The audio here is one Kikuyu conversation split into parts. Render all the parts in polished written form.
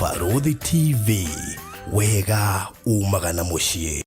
Barũthi TV, wega umaga na mũciĩ.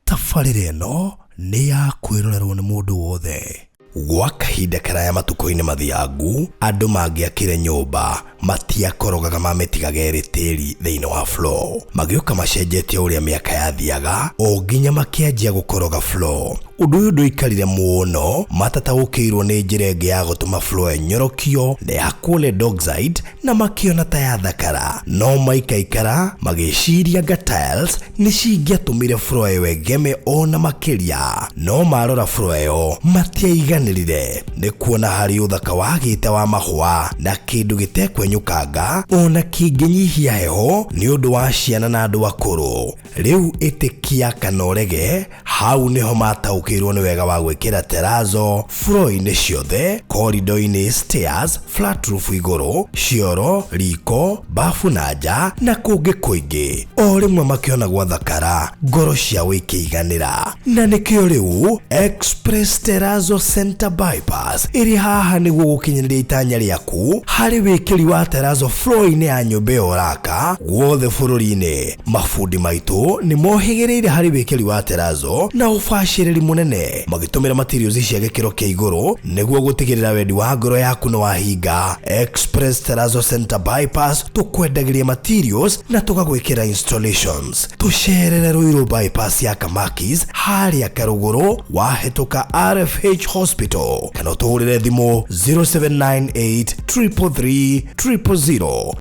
Tabarĩra ĩno nĩ ya kwĩrorerwo nĩ mũndũ wothe. Gwa kahinda karaya matukũ-inĩ mathiangu, andũ mangĩakire nyũmba matiakorogaga mamĩtigaga ĩrĩ tĩri thĩinĩ wa floor. Magĩũka macenjetie ũrĩa mĩaka yathiaga o nginya makĩanjia gũkoroga floor. Ũndũ ũyũ ndũikarire mũno matataũkĩirwo nĩ njĩra ĩngĩ ya gũtũma floor ĩnyorokio na ĩhakwo lead oxide na makĩona ta yathakara. No maikaikara magĩciria anga tiles nĩ cingĩatũmire floor ĩyo ĩgeme o na makĩria. No marora floor ĩyo matiaiganĩrire nĩ kuona harĩ ũthaka wagĩte wa mahũa na kĩndũ gĩtekwenyũkanga o na kĩngĩnyihia heho nĩ ũndũ wa ciana na andũ akũrũ. Rĩu ĩtĩkia kana ũrege, hau nĩho mataũkĩirwo nĩ wega wa gwĩkĩra terazo floor-inĩ ciothe, corridor-inĩ, stairs, flat roof igũrũ, cioro, riko, bafu na nja na kũngĩ kũingĩ. O rĩmwe makĩona gwathakara, ngoro ciao ikĩiganĩra. Na nĩkĩo rĩu Express Terrazzo Center Bypass ĩrĩ haha nĩguo gũkinyanĩria itanya rĩaku harĩ wĩkĩri wa terrazzo floor-inĩ ya nyũmba ĩyo ũraka guothe bũrũri-inĩ. Mabundi maitũ nĩ mohĩgĩrĩire harĩ wĩkĩri wa terrazzo na ũbacĩrĩri mũnene magĩtũmĩra materials cia gĩkĩro kĩa igũrũ nĩguo gũtigĩrĩra wendi wa ngoro yaku nĩ wahinga. Express Terrazzo Center Bypass tũkwendagĩria materials na tũgagwĩkĩra installations. Tũcerere Ruiru Bypass ya Kamakis harĩa Karũgũrũ wahĩtũka RFH Hospital kana ũtũhũrĩre thimũ 0798 333 000.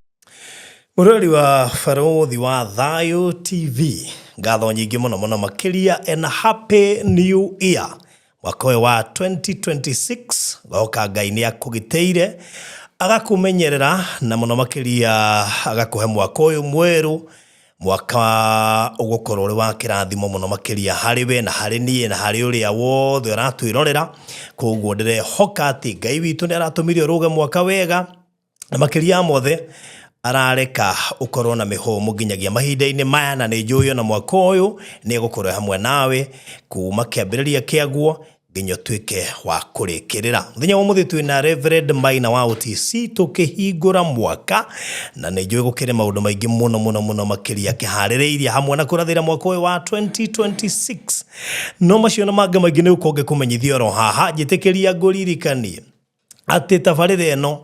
Mũrori wa Barũthi wa Thayũ TV, ngatho nyingĩ mũno mũno makĩria and happy new year mwaka ũyũ wa 2026. Goka Ngai nĩ akũgitĩire, agakũmenyerera na mũno makĩria agakũhe mwaka ũyũ mwerũ, mwaka ũgũkorwo ũrĩ wa kĩrathimo mũno makĩria harĩ we na harĩ niĩ na harĩ ũrĩa wothe ũratwĩrorera. Koguo ndĩrehoka atĩ Ngai witũ nĩ aratũmire ũrũge mwaka wega na makĩria ya mothe arareka ũkorwo na mĩhũmũ nginyagia mahinda-inĩ maya, na nĩ njũĩ ona mwaka ũyũ nĩ egũkorwo hamwe nawe kuma kĩambĩrĩria kĩaguo nginya ũtuĩke wa kũrĩkĩrĩra. Mũthenya wa ũmũthĩ twĩna Reverend Maina wa OTC tũkĩhingũra mwaka, na nĩ njũĩ gũkĩrĩ maũndũ maingĩ mũno mũno mũno makĩria kĩharĩrĩirie hamwe na kũrathĩra mwaka ũyũ wa 2026. No macio na mangĩ maingĩ nĩ ũkorwo ngĩkũmenyithia oro haha. Njĩtĩkĩria ngũririkanie atĩ tabarĩra ĩno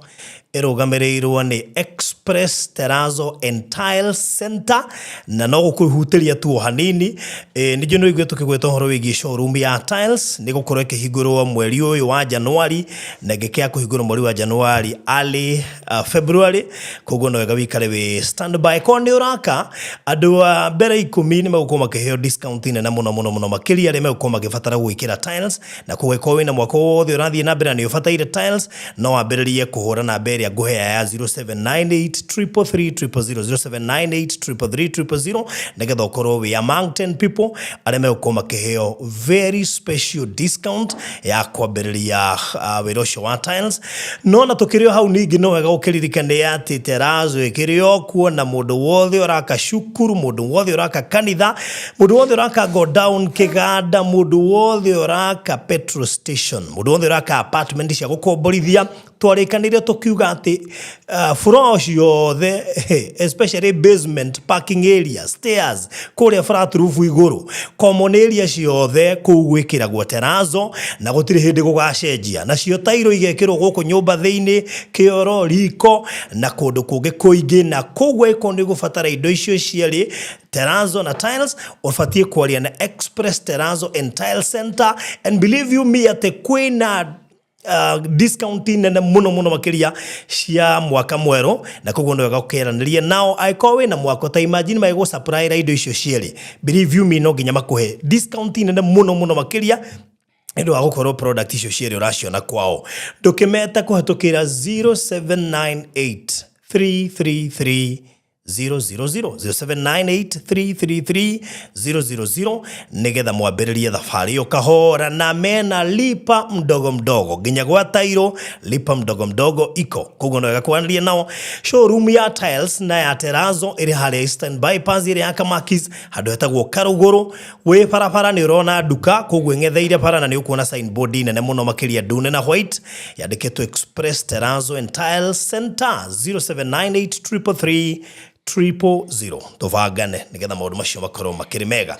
ĩrũgamĩrĩirwo nĩ Express Terrazzo and Tile Center, na no gũkũhutĩria tu o hanini. Nĩ njũĩ nĩ ũiguĩte tũkĩgweta ũhoro wĩgiĩ showroom ya tiles nĩ gũkorwo ĩkĩhingũrwo mweri ũyũ wa Januari, na ĩngĩ kĩa kũhingũrwo mweri wa Januari early February. Koguo no wega wikare wĩ standby korwo nĩ ũraka. Andũ a mbere 10 nĩ megũkorwo makĩheo discount nene mũno mũno mũno makĩria arĩa megũkorwo magĩbatara gwĩkĩra tiles, na koguo ĩkorwo wĩna mwaka wothe ũrathiĩ na mbere na nĩ ũbataire tiles, no wambĩrĩrie kũhũra namba ĩrĩa ngũhea ya 0798 333 000, 0798 333 000, nĩgetha ũkorwo wĩ among 10 people arĩa megũkorwo makĩheo very special discount ya kwambĩrĩria wĩra ũcio wa tiles. No na tũkĩrĩ o hau, ningĩ no wega ũkĩririkane atĩ terrazzo ĩkĩrĩ o kuo, na mũndũ wothe ũraka cukuru, mũndũ wothe ũraka kanitha, mũndũ wothe ũraka godown kĩganda, mũndũ wothe ũraka petrol station, mũndũ wothe ũraka apartment cia gũkomborithia, twarĩkanĩire tũkiuga atĩ floor ciothe, especially basement, parking area, stairs, kũrĩa flat roof igũrũ, common area ciothe, kũu gwĩkĩragwo terrazzo na gũtirĩ hĩndĩ gũgacenjia. Nacio tairo igekĩrwo gũkũ nyũmba thĩinĩ, kĩoro, riko na kũndũ kũngĩ kũingĩ. Na koguo ĩkorwo nĩ ũgũbatara indo icio cierĩ, terrazzo na tiles, ũbatiĩ kwaria na Express Terrazzo and Tile Center, and believe you me atĩ kwĩna discount nene mũno mũno makĩria cia mwaka mwerũ, na koguo nĩ wega ũkĩaranĩria nao angĩkorwo wĩna mwako. Ta imagine magĩgũ supply indo icio cierĩ, believe you me, no nginya makũhe discount nene mũno mũno makĩria nĩ ũndũ wa gũkorwo product icio cierĩ ũraciona kwao. Ndũkĩmeta kũhetũkĩra 0798 333 000, 0798 333 000, nĩgetha mwambĩrĩrie thabarĩ ĩyo kahora, na mena lipa mdogo mdogo nginya gwa tairo, lipa mdogo mdogo iko. Koguo no wega kwaranĩria nao. Showroom ya tiles na ya terrazzo ĩrĩ harĩa Eastern Bypass ĩrĩa ya Kamakis, handũ hetagwo Karũgũrũ. Wĩ barabara nĩ ũrona nduka, koguo ĩng'etheire bara, na nĩ ũkuona signboard nene mũno makĩria ndune na white yandĩkĩtwo Express Terrazzo and Tile Center, 0798 333 000 tũbangane nĩgetha maũndũ macio makorwo makĩrĩ mega.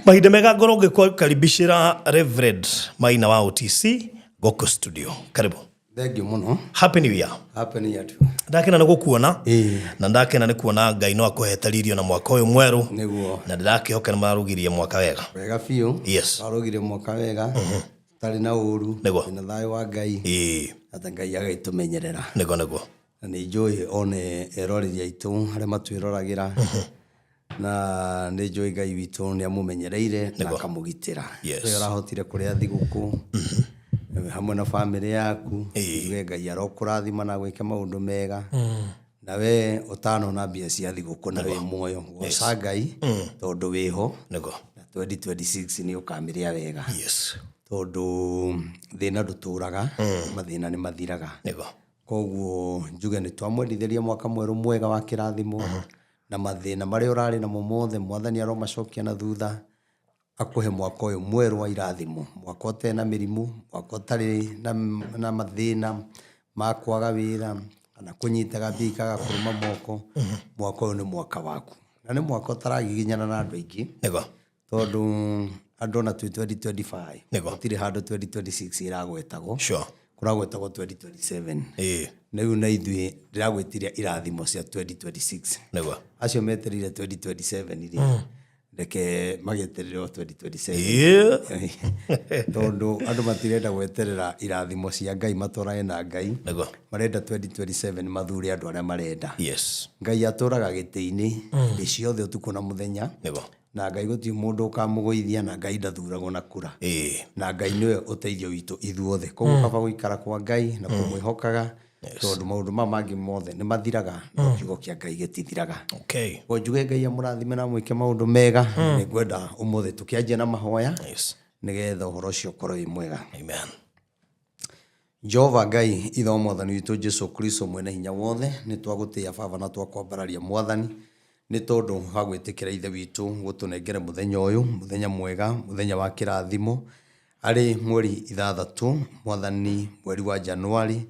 Mahinda mega ngorwo ngĩkũkaribicĩra Reverend Maina wa OTC gũkũ studio. Karibu. Thank you mũno. Happy New Year. Happy New Year too. Ndakena nĩ gũkuona. Ĩĩ. Na ndakena nĩ kuona Ngai no akũhete riri ona mwaka ũyũ mwerũ. Nĩguo. Na ndĩrakĩhoka nĩ marũgirie mwaka wega. Wega biũ. Yes. Twarũgire mwaka wega. Tũtarĩ na ũru. Nĩguo. Twĩna thayũ wa Ngai. Ĩĩ. Atĩ Ngai agagĩtũmenyerera. Nĩguo nĩguo. Na nĩ njũĩ one eroreri aitũ arĩa matwĩroragĩra. Na nĩ njũĩ Ngai witũ nĩ amũmenyereire na Nĩguo. akamũgitĩra. Yes. We ũrahotire kũrĩa thigũkũ hamwe na bamĩrĩ yaku. Ĩĩ. Njuge Ngai arokũrathima na agwĩke maũndũ mega. Na we ũtanona mbia cia thigũkũ na wĩ muoyo. Goca Ngai tondũ wĩho. Nĩguo. Na 2026 nĩ ũkamĩrĩa wega. Yes. Tondũ thĩna ndũtũraga, mathĩna nĩ mathiraga. Nĩguo. Koguo njuge nĩ twamwendithĩria mwaka mwerũ mwega wa kĩrathimo na mathĩna marĩa ũrarĩ namo mothe mwathani aromacokia na thutha akũhe mwaka ũyũ mwerũ wa irathimo, mwaka ũtarĩ na mĩrimũ, mwaka ũtarĩ na mathĩna ma kwaga wĩra kana kũnyitaga mbia ikaga kũrũma moko. Mwaka ũyũ nĩ mwaka waku na nĩ mwaka ũtaragiginyana na andũ aingĩ. Nĩguo. Tondũ andũ ona twĩ 2025 Nĩguo. gũtirĩ handũ 2026 ĩragwetagwo. Sure. Kũragwetagwo 2027. Ĩĩ. Rĩu na ithuĩ ndĩragwĩtiria irathimo cia 2026. Nĩguo. Acio metereire 2027 rĩ, reke magĩeterere o 2027. Ĩĩ. Tondũ andũ matirenda gweterera irathimo cia Ngai matwarane na Ngai. Nĩguo. Marenda 2027 mathure andũ arĩa marenda. Yes. Ngai atũraga gĩtĩ-inĩ hĩndĩ ciothe ũtukũ na mũthenya. Nĩguo. Na Ngai gũtirĩ mũndũ ũkamũgũithia na Ngai ndathuragwo na kura. Ĩĩ. Na Ngai nĩwe ũteithio witũ ithuothe. Koguo kaba gũikara kwa Ngai na kũmwĩhokaga tondũ maũndũ maya mangĩ mothe nĩ mathiraga no kiugo kĩa Ngai gĩtithiraga. Okay. Koguo njuge Ngai amũrathime na amwĩke maũndũ mega. Nĩ ngwenda ũmũthĩ tũkĩanjia na mahoya Yes. nĩgetha ũhoro ũcio ũkorwo wĩ mwega. Amen. Jehova Ngai ithe wa mwathani witũ Jesu Kristo mwene hinya wothe, nĩ twagũtĩĩa baba na twakwambararia mwathani nĩ tondũ wa gwĩtĩkĩra ithe witũ gũtũnengere mũthenya ũyũ, mũthenya mwega, mũthenya wa kĩrathimo, arĩ mweri 6 mwathani, mweri wa Januari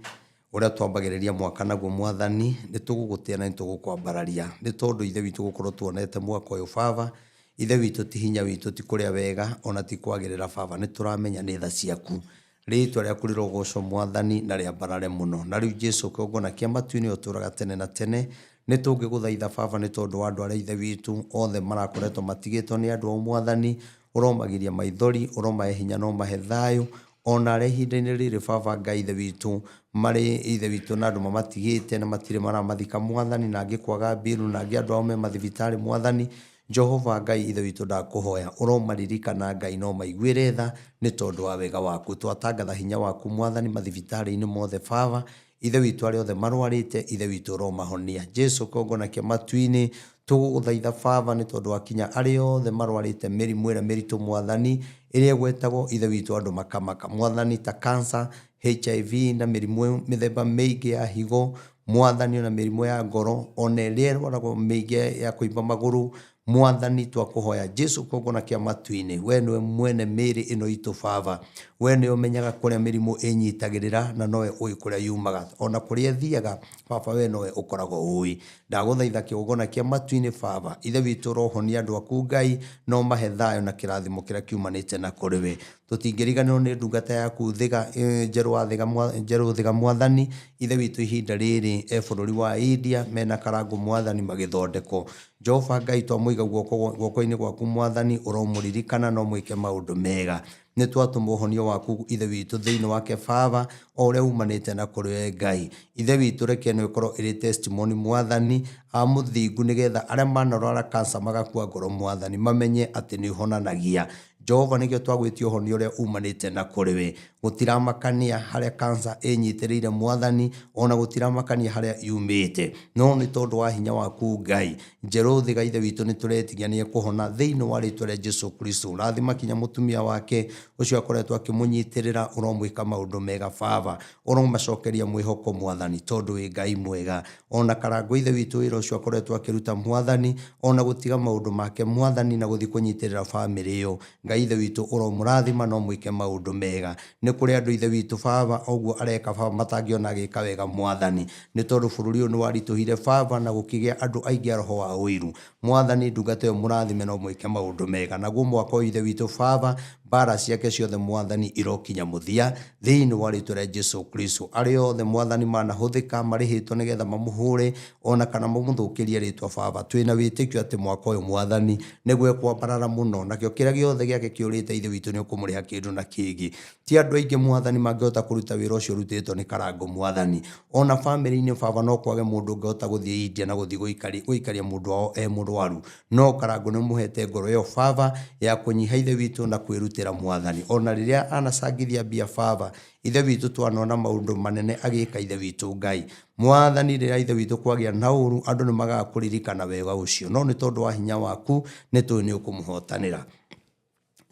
ũrĩa twambagĩrĩria mwaka naguo mwathani, nĩ tũgũgũtĩĩa na nĩ tũgũkwambararia nĩ tondũ ithe witũ gũkorwo tuonete mwaka ũyũ baba, ithe witũ ti hinya witũ, ti kũrĩa wega ona ti kwagĩrĩra baba, nĩ tũramenya nĩ tha ciaku. Rĩtwa rĩaku rĩrogocwo mwathani na rĩambarare mũno. Na rĩu Jesu kĩgongona kĩa matu-inĩ ũtũraga tene na tene, nĩ tũngĩgũthaitha baba nĩ tondũ wa andũ arĩa ithe witũ othe marakoretwo matigĩtwo nĩ andũ ao mwathani, ũromagiria maithori, ũromahe hinya na ũmahe thayũ, ona arĩa ihinda-inĩ rĩrĩ baba Ngai ithe witũ marĩ ithe witũ na andũ mamatigĩte na matirĩ maramathika mwathani, na angĩ kwaga mbiru, na angĩ andũ ao me mathibitarĩ mwathani. Jehova Ngai ithe witũ ndakũhoya ũromaririkana Ngai no maiguĩre tha nĩ tondũ wa wega waku. Twatangatha hinya waku mwathani mathibitarĩ-inĩ mothe baba, ithe witũ arĩa othe marwarĩte ithe witũ ũromahonia. Jesu kĩgongona kĩa matu-inĩ tũgũgũthaitha baba nĩ tondũ wa kinya arĩa othe marwarĩte mĩrimũ ĩrĩa mĩritũ mwathani, ĩrĩa ĩgwetagwo ithe witũ andũ makamaka mwathani, ta cancer, HIV na mĩrimũ mĩthemba mĩingĩ ya higo mwathani, ona mĩrimũ ya ngoro, ona ĩrĩa ĩrwaragwo mĩingĩ ya kũimba magũrũ mwathani, twakũhoya Jesu kĩgongona kĩa matu-inĩ, we nĩwe mwene mĩĩrĩ ĩno itũ baba, we nĩwe ũmenyaga kũrĩa mĩrimũ ĩnyitagĩrĩra na nowe ũĩ kũrĩa yumaga, ona kũrĩa ĩthiaga baba, we nowe ũkoragwo ũĩ. Ndagũthaitha kĩgongona kĩa matu-inĩ baba, ithe witũ ũrohonia andũ aku Ngai, no mahe thayũ na kĩrathimo kĩrĩa kiumanĩte na kũrĩ we. Tũtingĩriganĩrwo nĩ ndungata yaku Thiga, Njerũ Thiga mwathani, ithe witũ ihinda rĩrĩ e bũrũri wa India mena Karangũ mwathani magĩthondekwo. Jehova Ngai twamũiga guoko-inĩ gwaku mwathani, ũromũririkana na ũmwĩke maũndũ mega. Nĩ twatũma ũhonio waku ithe witũ thĩinĩ wake baba, o ũrĩa umanĩte na kũrĩ we Ngai. Ithe witũ reke ĩno ĩkorwo ĩrĩ testimony mwathani a mũthingu, nĩgetha arĩa manarwara cancer magakua ngoro mwathani mamenye atĩ nĩ ũhonanagia. Jehova nĩkĩo twagwĩtia ũhonio ũrĩa umanĩte na kũrĩ we. Gũtiramakania harĩa cancer ĩnyitĩrĩire mwathani, ona gũtiramakania harĩa yumĩte, no nĩ tondũ wa hinya waku Ngai. Njerũ Thiga ithe witũ nĩ tũretigia nĩ ekũhona thĩinĩ wa rĩtwa rĩa Jesu Kristo. Rathima kinya mũtumia wake ũcio akoretwo akĩmũnyitĩrĩra, ũromwĩka maũndũ mega baba, ũromacokeria mwĩhoko mwathani, tondũ wĩ Ngai mwega. Ona Karangũ ithe witũ wĩra ũcio akoretwo akĩruta mwathani, ona gũtiga maũndũ make mwathani na gũthiĩ kũnyitĩrĩra bamĩrĩ ĩyo, Ngai Ngai Ithe witũ ũromũrathima no mwĩke maũndũ mega. Nĩ kũrĩ andũ Ithe witũ Baba ũguo areka Baba matangĩona agĩka wega Mwathani, nĩ tondũ bũrũri ũyũ nĩ waritũhire Baba na gũkĩgĩa andũ aingĩ a roho wa ũiru. Mwathani ndungata ĩyo mũrathime no mwĩke maũndũ mega. Naguo mwaka ũyũ Ithe witũ Baba mbara ciake ciothe Mwathani irokinya mũthia thĩinĩ wa rĩtwa rĩa Jesu Kristo. Arĩa othe Mwathani manahũthĩka marĩhĩtwo nĩgetha mamũhũre ona kana mamũthũkĩrie rĩtwa Baba, twĩna wĩtĩkio atĩ mwaka ũyũ Mwathani nĩguo ekwambarara mũno, nakĩo kĩrĩa gĩothe gĩake kĩũrĩte Ithe witũ nĩ ũkũmũrĩha kĩndũ na kĩngĩ. Ti andũ aingĩ Mwathani mangĩhota kũruta wĩra ũcio ũrutĩtwo nĩ Karangũ Mwathani. Ona bamĩrĩ-inĩ Baba no kwage mũndũ ũngĩhota gũthiĩ India na gũthiĩ gũikaria mũndũ wao e mũrwaru. No Karangũ nĩ ũmũhete ngoro ĩyo Baba ya kũnyiha Ithe witũ na kwĩrutĩra Mwathani. Ona rĩrĩa anacangithia mbia Baba, Ithe witũ twanona maũndũ manene agĩka Ithe witũ Ngai. Mwathani rĩrĩa Ithe witũ kwagĩa na ũru andũ nĩ magaga kũririkana wega ũcio, no nĩ tondũ wa hinya waku nĩ tũĩ nĩ ũkũmũhotanĩra.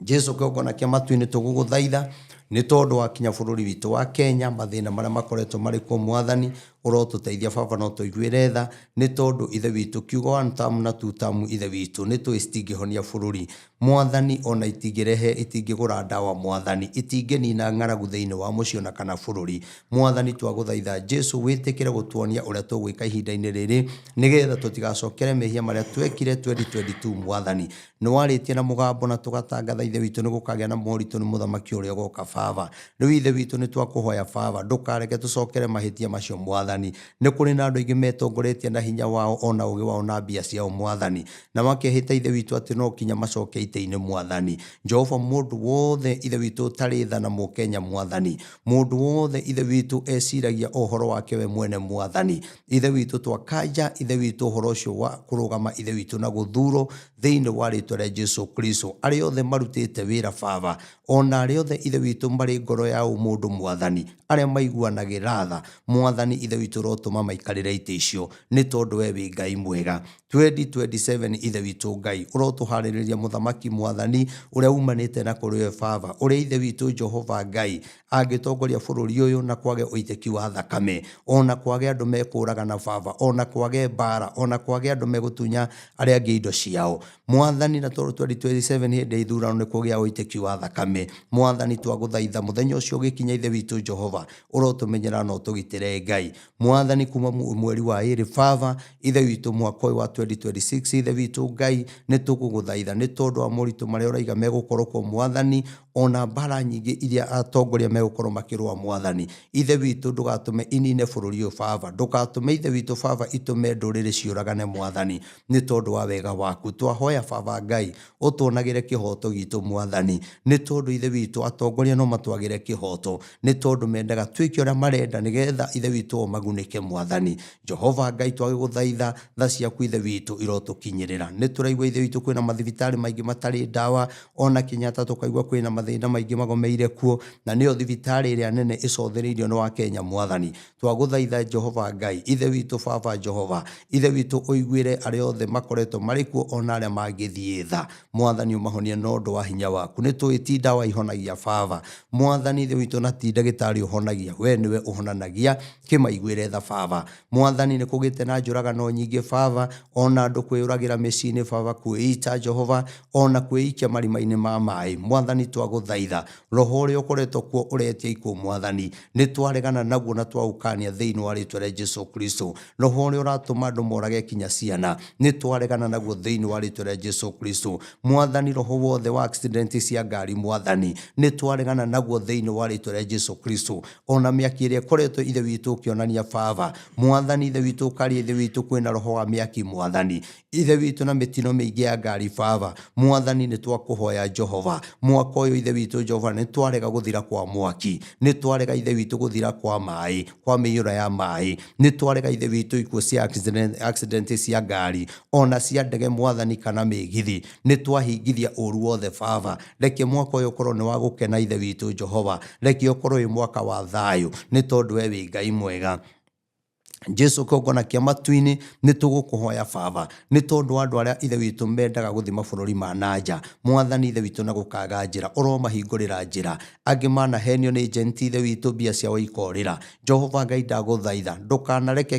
Jesu kĩgongona kĩa matu-inĩ tũgũgũthaitha nĩ tondũ wa kinya bũrũri witũ wa Kenya mathĩna marĩa makoretwo marĩ kuo Mwathani ũrotũteithia Baba no tũiguĩre tha nĩ tondũ Ithe witũ kiugo one term na two term Ithe witũ nĩ tũĩ citingĩhonia bũrũri Mwathani ona itingĩrehe itingĩgũra ndawa Mwathani itingĩnina ng'aragu thĩinĩ wa mũciĩ ona kana bũrũri Mwathani twagũthaitha Jesu wĩtĩkĩre gũtuonia ũrĩa tũgwĩka ihinda-inĩ rĩrĩ nĩgetha tũtigacokere mehia marĩa twekire 2022 Mwathani nĩ warĩtie na mũgambo na tũgatangatha Ithe witũ nĩ gũkagĩa na moritũ nĩ mũthamaki ũrĩa ũgoka Baba. Rĩu Ithe witũ nĩ twakũhoya Baba ndũkareke tũcokere mahĩtia macio Mwathani. Nĩ kũrĩ na andũ aingĩ metongoretie na hinya wao ona ũgĩ wao na mbia ciao Mwathani, na makehĩta Ithe witũ atĩ no kinya macoke itĩ-inĩ Mwathani. Jehova mũndũ wothe Ithe witũ ũtarĩ tha na mũkenya Mwathani, mũndũ wothe Ithe witũ eciragia o ũhoro wake we mwene Mwathani. Ithe witũ twakanja Ithe witũ ũhoro ũcio wa kũrũgama Ithe witũ na gũthurwo thĩinĩ wa rĩtwa rĩa Jesu Kristo. Arĩa othe marutĩte wĩra Baba, ona arĩa othe Ithe witũ marĩ ngoro ya ũmũndũ Mwathani, arĩa maiguanagĩra tha Mwathani Ithe witũ ũrotũma maikarĩre itĩ icio nĩ tondũ we wĩ Ngai mwega. 2027 Ithe witũ Ngai ũrotũharĩrĩria mũthamaki Mwathani ũrĩa umanĩte na kũrĩ we Baba, ũrĩa Ithe witũ Jehova Ngai angĩtongoria bũrũri ũyũ na kwage ũitĩki wa thakame, ona kwage andũ mekũragana Baba, ona kwage mbara, ona kwage andũ megũtunya arĩa angĩ indo ciao Mwathani. Na tondũ 2027 hĩndĩ ya ithurano nĩ kũgĩa ũitĩki wa thakame Mwathani, twagũthaitha mũthenya ũcio ũgĩkinya Ithe witũ Jehova ũrotũmenyera na ũtũgitĩre Ngai Mwathani kuma mweri wa ĩrĩ Baba Ithe witũ mwaka ũyũ wa 2026 Ithe witũ Ngai nĩ tũgũgũthaitha nĩ tondũ wa moritũ marĩa ũraiga megũkorwo kuo Mwathani, ona mbara nyingĩ iria atongoria megũkorwo makĩrũa Mwathani. Ithe witũ ndũgatũme inine bũrũri ũyũ Baba, ndũgatũme Ithe witũ Baba itũme ndũrĩrĩ ciũragane Mwathani, nĩ tondũ wa wega waku. Twahoya Baba Ngai ũtuonagĩre kĩhoto gitũ Mwathani, nĩ tondũ Ithe witũ atongoria no matwagĩre kĩhoto, nĩ tondũ mendaga twĩke ũrĩa marenda nĩgetha Ithe witũ o magunĩke Mwathani. Jehova Ngai twagĩgũthaitha tha ciaku Ithe witũ irotũkinyĩrĩra. Nĩ tũraigua Ithe witũ kwĩna mathibitarĩ maingĩ matarĩ ndawa, ona Kenyatta tũkaigua kwĩna mathĩna maingĩ magomeire kuo, na nĩyo thibitarĩ ĩrĩa nene ĩcothereirio nĩ wa Kenya Mwathani. Twagũthaitha Jehova Ngai Ithe witũ Baba Jehova Ithe witũ ũiguĩre arĩa othe makoretwo marĩ kuo ona arĩa mangĩthiĩ tha Mwathani ũmahonie na ũndũ wa hinya waku. Nĩ tũĩ ti ndawa ihonagia Baba Mwathani Ithe witũ, na ti ndagĩtarĩ ũhonagia, we nĩwe ũhonanagia, kĩmaiguĩre tha Baba Mwathani. Nĩ kũgĩte na njũragano nyingĩ Baba, ona andũ kwĩyũragĩra mĩciĩ-inĩ Baba, kwĩita Jehova, ona kwĩikia marima-inĩ ma maĩ Mwathani. Twagũthaitha roho ũrĩa ũkoretwo kuo ũretia ikuũ Mwathani, nĩ twaregana naguo na twaũkania thĩinĩ wa rĩtwa rĩa Jesu Kristo. Roho ũrĩa ũratũma andũ morage kinya ciana, nĩ twaregana naguo thĩinĩ wa rĩtwa rĩa Jesu Kristo Mwathani. Roho wothe wa accident cia ngari Mwathani, nĩ twaregana naguo thĩinĩ wa rĩtwa rĩa Jesu Kristo. Ona mĩaki ĩrĩa ĩkoretwo Ithe witũ ũkĩonania Baba Mwathani, Ithe witũ ũkaria Ithe witũ kwĩna roho wa mĩaki Mwathani Ithe witũ na mĩtino mĩingĩ ya ngari Baba Mwathani. Nĩ twakũhoya Jehova mwaka ũyũ Ithe witũ Jehova, nĩ twarega gũthira kwa mwaki, nĩ twarega Ithe witũ gũthira kwa maĩ, kwa mĩiyũro ya maĩ, nĩ twarega Ithe witũ ikuũ cia accident cia ngari ona cia ndege Mwathani kana mĩgithi, nĩ twahingithia ũru wothe Baba. Reke mwaka ũyũ ũkorwo nĩ wa gũkena Ithe witũ Jehova, reke ũkorwo wĩ mwaka wa thayũ, nĩ tondũ we wĩ Ngai mwega. Jesu kĩgongona kĩa matu-inĩ nĩ tũgũkũhoya baba nĩ tondũ wa andũ arĩa ithe witũ mendaga gũthiĩ mabũrũri ma nanja mwathani ithe witũ na gũkaga njĩra ũromahingũrĩra njĩra angĩ manahenio nĩ njenti ithe witũ mbia ciao ikorĩra Jehova Ngai ndagũthaitha ndũkanareke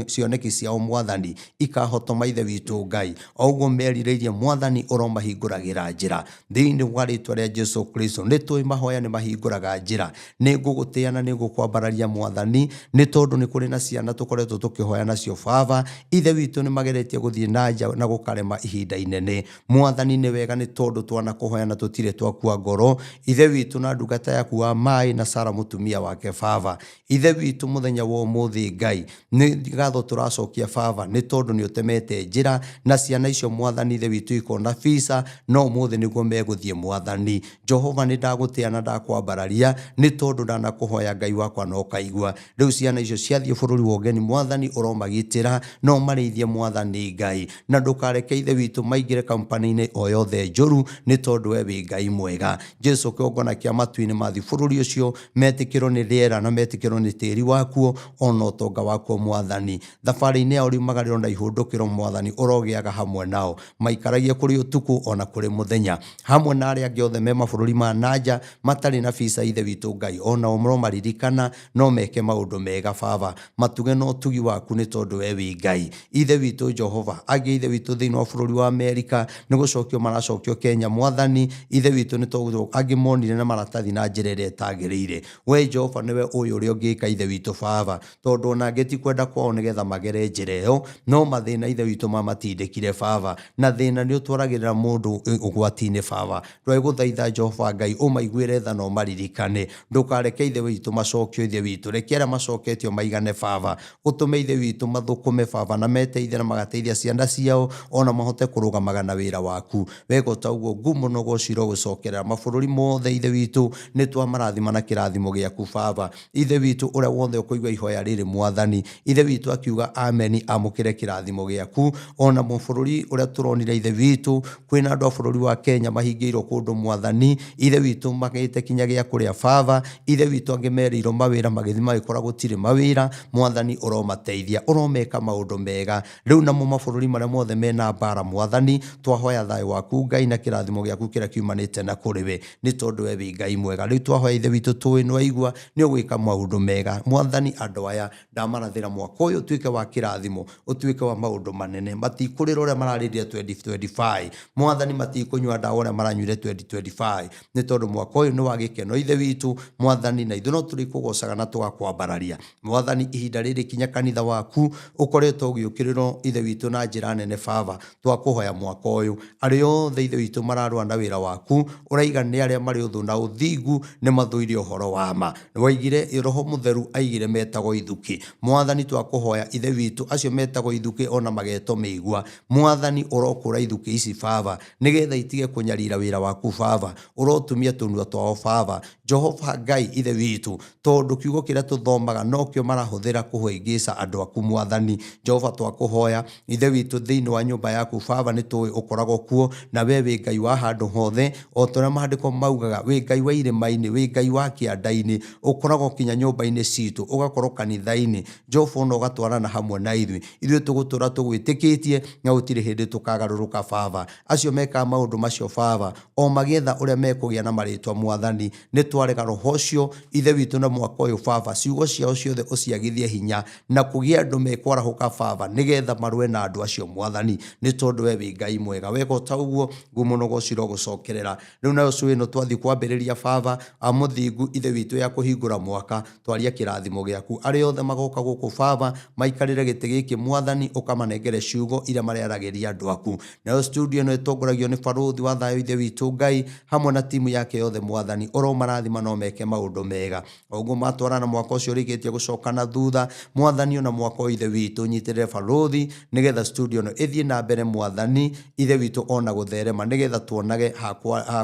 cioneki ciao mwathani ikahotoma ithe witũ Ngai o ũguo merirĩirie mwathani ũromahingũragĩra njĩra thĩinĩ wa rĩtwa rĩa Jesu Kristo nĩ tũĩ mahoya nĩ mahingũraga njĩra nĩ ngũgũtĩa na nĩ ngũkwambararia mwathani nĩ tondũ nĩ kũrĩ na ciana tũkoretwo tũkĩhoya nacio baba ithe witũ nĩ mageretie gũthiĩ na nja na gũkarema ihinda inene mwathani nĩ wega nĩ tondũ twanakũhoya na tũtirĩ twakua ngoro ithe witũ na ndungata yaku wa maĩ na Sara mũtumia wake baba ithe witũ mũthenya wa ũmũthĩ Ngai nĩ ngatho tũracokia baba nĩ tondũ nĩ ũtemete njĩra na ciana icio mwathani ithe witũ ikona visa no ũmũthĩ nĩguo megũthiĩ mwathani Jehova nĩ ndagũtĩa na ndakwambararia nĩ tondũ ndanakũhoya Ngai wakwa na ũkaigua rĩu ciana icio ciathiĩ bũrũri wa ũgeni mwathani ũromagitĩra no marĩithie mwathani Ngai na ndũkareke ithe witũ maingĩre kampani-inĩ o yothe njũru nĩ tondũ we wĩ Ngai mwega Jesu kĩgongona kĩa matu-inĩ mathiĩ bũrũri ũcio metĩkĩrwo nĩ rĩera na metĩkĩrwo nĩ tĩri wakuo ona ũtonga wakuo mwathani thabarĩ-inĩ yao riumagarĩro na ihũndũkĩro mwathani ũrogĩaga hamwe nao maikaragie kũrĩ ũtukũ ona kũrĩ mũthenya hamwe na arĩa angĩ othe me mabũrũri ma nanja matarĩ na visa ithe witũ Ngai onao mũromaririkana no meke maũndũ mega baba matuge na ũtugi waku nĩ tondũ we wĩ Ngai ithe witũ Jehova angĩ ithe witũ thĩinĩ wa bũrũri wa Amerika nĩ gũcokio maracokio Kenya mwathani ithe witũ nĩ tondũ angĩ monire na maratathi na njĩra ĩrĩa ĩtagĩrĩire we Jehova nĩwe ũĩ ũrĩa ũngĩka ithe witũ baba tondũ ona angĩ ti kwenda kwao nĩgetha magere njĩra ĩyo no mathĩna ithe witũ mamatindĩkire baba na thĩna nĩ ũtwaragĩrĩra mũndũ ũgwati-inĩ baba twagũthaitha Jehova Ngai ũmaiguĩre tha na ũmaririkane ndũkareke ithe witũ macokio ithe witũ reke arĩa macoketio maigane baba ũtũme ithe witũ mathũkũme baba na meteithie na magateithia ciana ciao ona mahote kũrũgamaga na wĩra waku wega ta ũguo ngumo na ũgoci gũcokerera mabũrũri mothe ithe witũ nĩ twamarathima na kĩrathimo gĩaku baba ithe witũ ũrĩa wothe ũkũigua ihoya rĩrĩ mwathani ithe witũ akiuga ameni amũkĩre kĩrathimo gĩaku ona bũrũri ũrĩa tũronire ithe witũ kwĩna andũ a bũrũri wa Kenya mahingĩirwo kũndũ mwathani ithe witũ magĩte kinya gĩa kũrĩa baba ithe witũ angĩ merĩirwo mawĩra magĩthiĩ magĩkora gũtirĩ mawĩra mwathani ũromateithia ũromeka maũndũ mega rĩu namo mabũrũri marĩa mothe mena mbara mwathani twahoya thayũ waku Ngai na kĩrathimo gĩaku kĩrĩa kiumanĩte na kũrĩ we nĩ tondũ we wĩ Ngai mwega rĩu twahoya ithe witũ tũĩ nĩwaigua nĩ ũgwĩka maũndũ mega mwathani andũ aya ndamarathĩra mwaka ũyũ ũtuĩke wa kĩrathimo ũtuĩke wa maũndũ manene matikũrĩra ũrĩa mararĩrire 2025 mwathani matikũnyua ndawa ũrĩa maranyuire 2025 nĩ tondũ mwaka ũyũ nĩ wa gĩkeno ithe witũ mwathani na ithuĩ no tũrĩkũgocaga na tũgakwambararia mwathani ihinda rĩrĩ kinya kanitha waku ũkoretwo ũgĩũkĩrĩrwo ithe witũ na njĩra nene baba twakũhoya mwaka ũyũ arĩa othe ithe witũ mararũa na wĩra waku ũraiga nĩ arĩa marĩ ũthũ na ũthingu nĩ mathũire ũhoro wa ma waigire roho mũtheru aigire metagwo ithukĩ mwathani twakũhoya ithe witũ acio metagwo ithukĩ ona magetwo mĩigua mwathani ũrokũra ithukĩ ici baba nĩgetha itige kũnyarira wĩra waku baba ũrotumia tũnua twao baba Jehova Ngai ithe witũ tondũ kiugo kĩrĩa tũthomaga nokĩo marahũthĩra kũhĩngĩca andũ aku mwathani Jehova twakũhoya ithe witũ thĩinĩ wa nyũmba yaku baba nĩ tũĩ ũkoragwo kuo na we wĩ Ngai wa handũ hothe o ta ũrĩa maandĩko maugaga wĩ Ngai wa irĩma-inĩ wĩ Ngai wa kĩanda-inĩ ũkoragwo kinya nyũmba-inĩ citũ ũgakorwo kanitha-inĩ Jehova ona ũgatwarana hamwe na ithuĩ ithuĩ tũgũtũra tũgwĩtĩkĩtie na gũtirĩ hĩndĩ tũkagarũrũka baba acio mekaga maũndũ macio baba o magĩetha ũrĩa mekũgĩa na marĩtwa mwathani nĩ twarega roho ũcio ithe witũ na mwaka ũyũ baba ciugo ciao ciothe ũciagithie hinya na kũgĩe andũ mekwarahũka baba nĩgetha marũe na andũ acio mwathani nĩ tondũ we wĩ Ngai mwega wega ta ũguo ngumo na ũgoci gũcokerera rĩu nayo cũĩ ĩno twathiĩ kwambĩrĩria baba amũthingu ithe witũ ya kũhingũra mwaka twaria kĩrathimo gĩaku arĩa othe magoka gũkũ baba maikarĩre gĩtĩ gĩkĩ mwathani ũkamanengere ciugo iria marĩaragĩria andũ aku nayo studio ĩno ĩtongoragio nĩ barũthi wa thayũ ithe witũ Ngai hamwe na timu yake yothe mwathani ũromarathima no meke maũndũ mega ũguo matwarana mwaka ũcio ũrĩkĩtie gũcoka na thutha mwathani ona mwaka ũyũ ithe witũ nyitĩrĩre barũthi nĩgetha studio ĩno ĩthiĩ na mbere mwathani ithe witũ ona gũtherema nĩgetha tuonage ha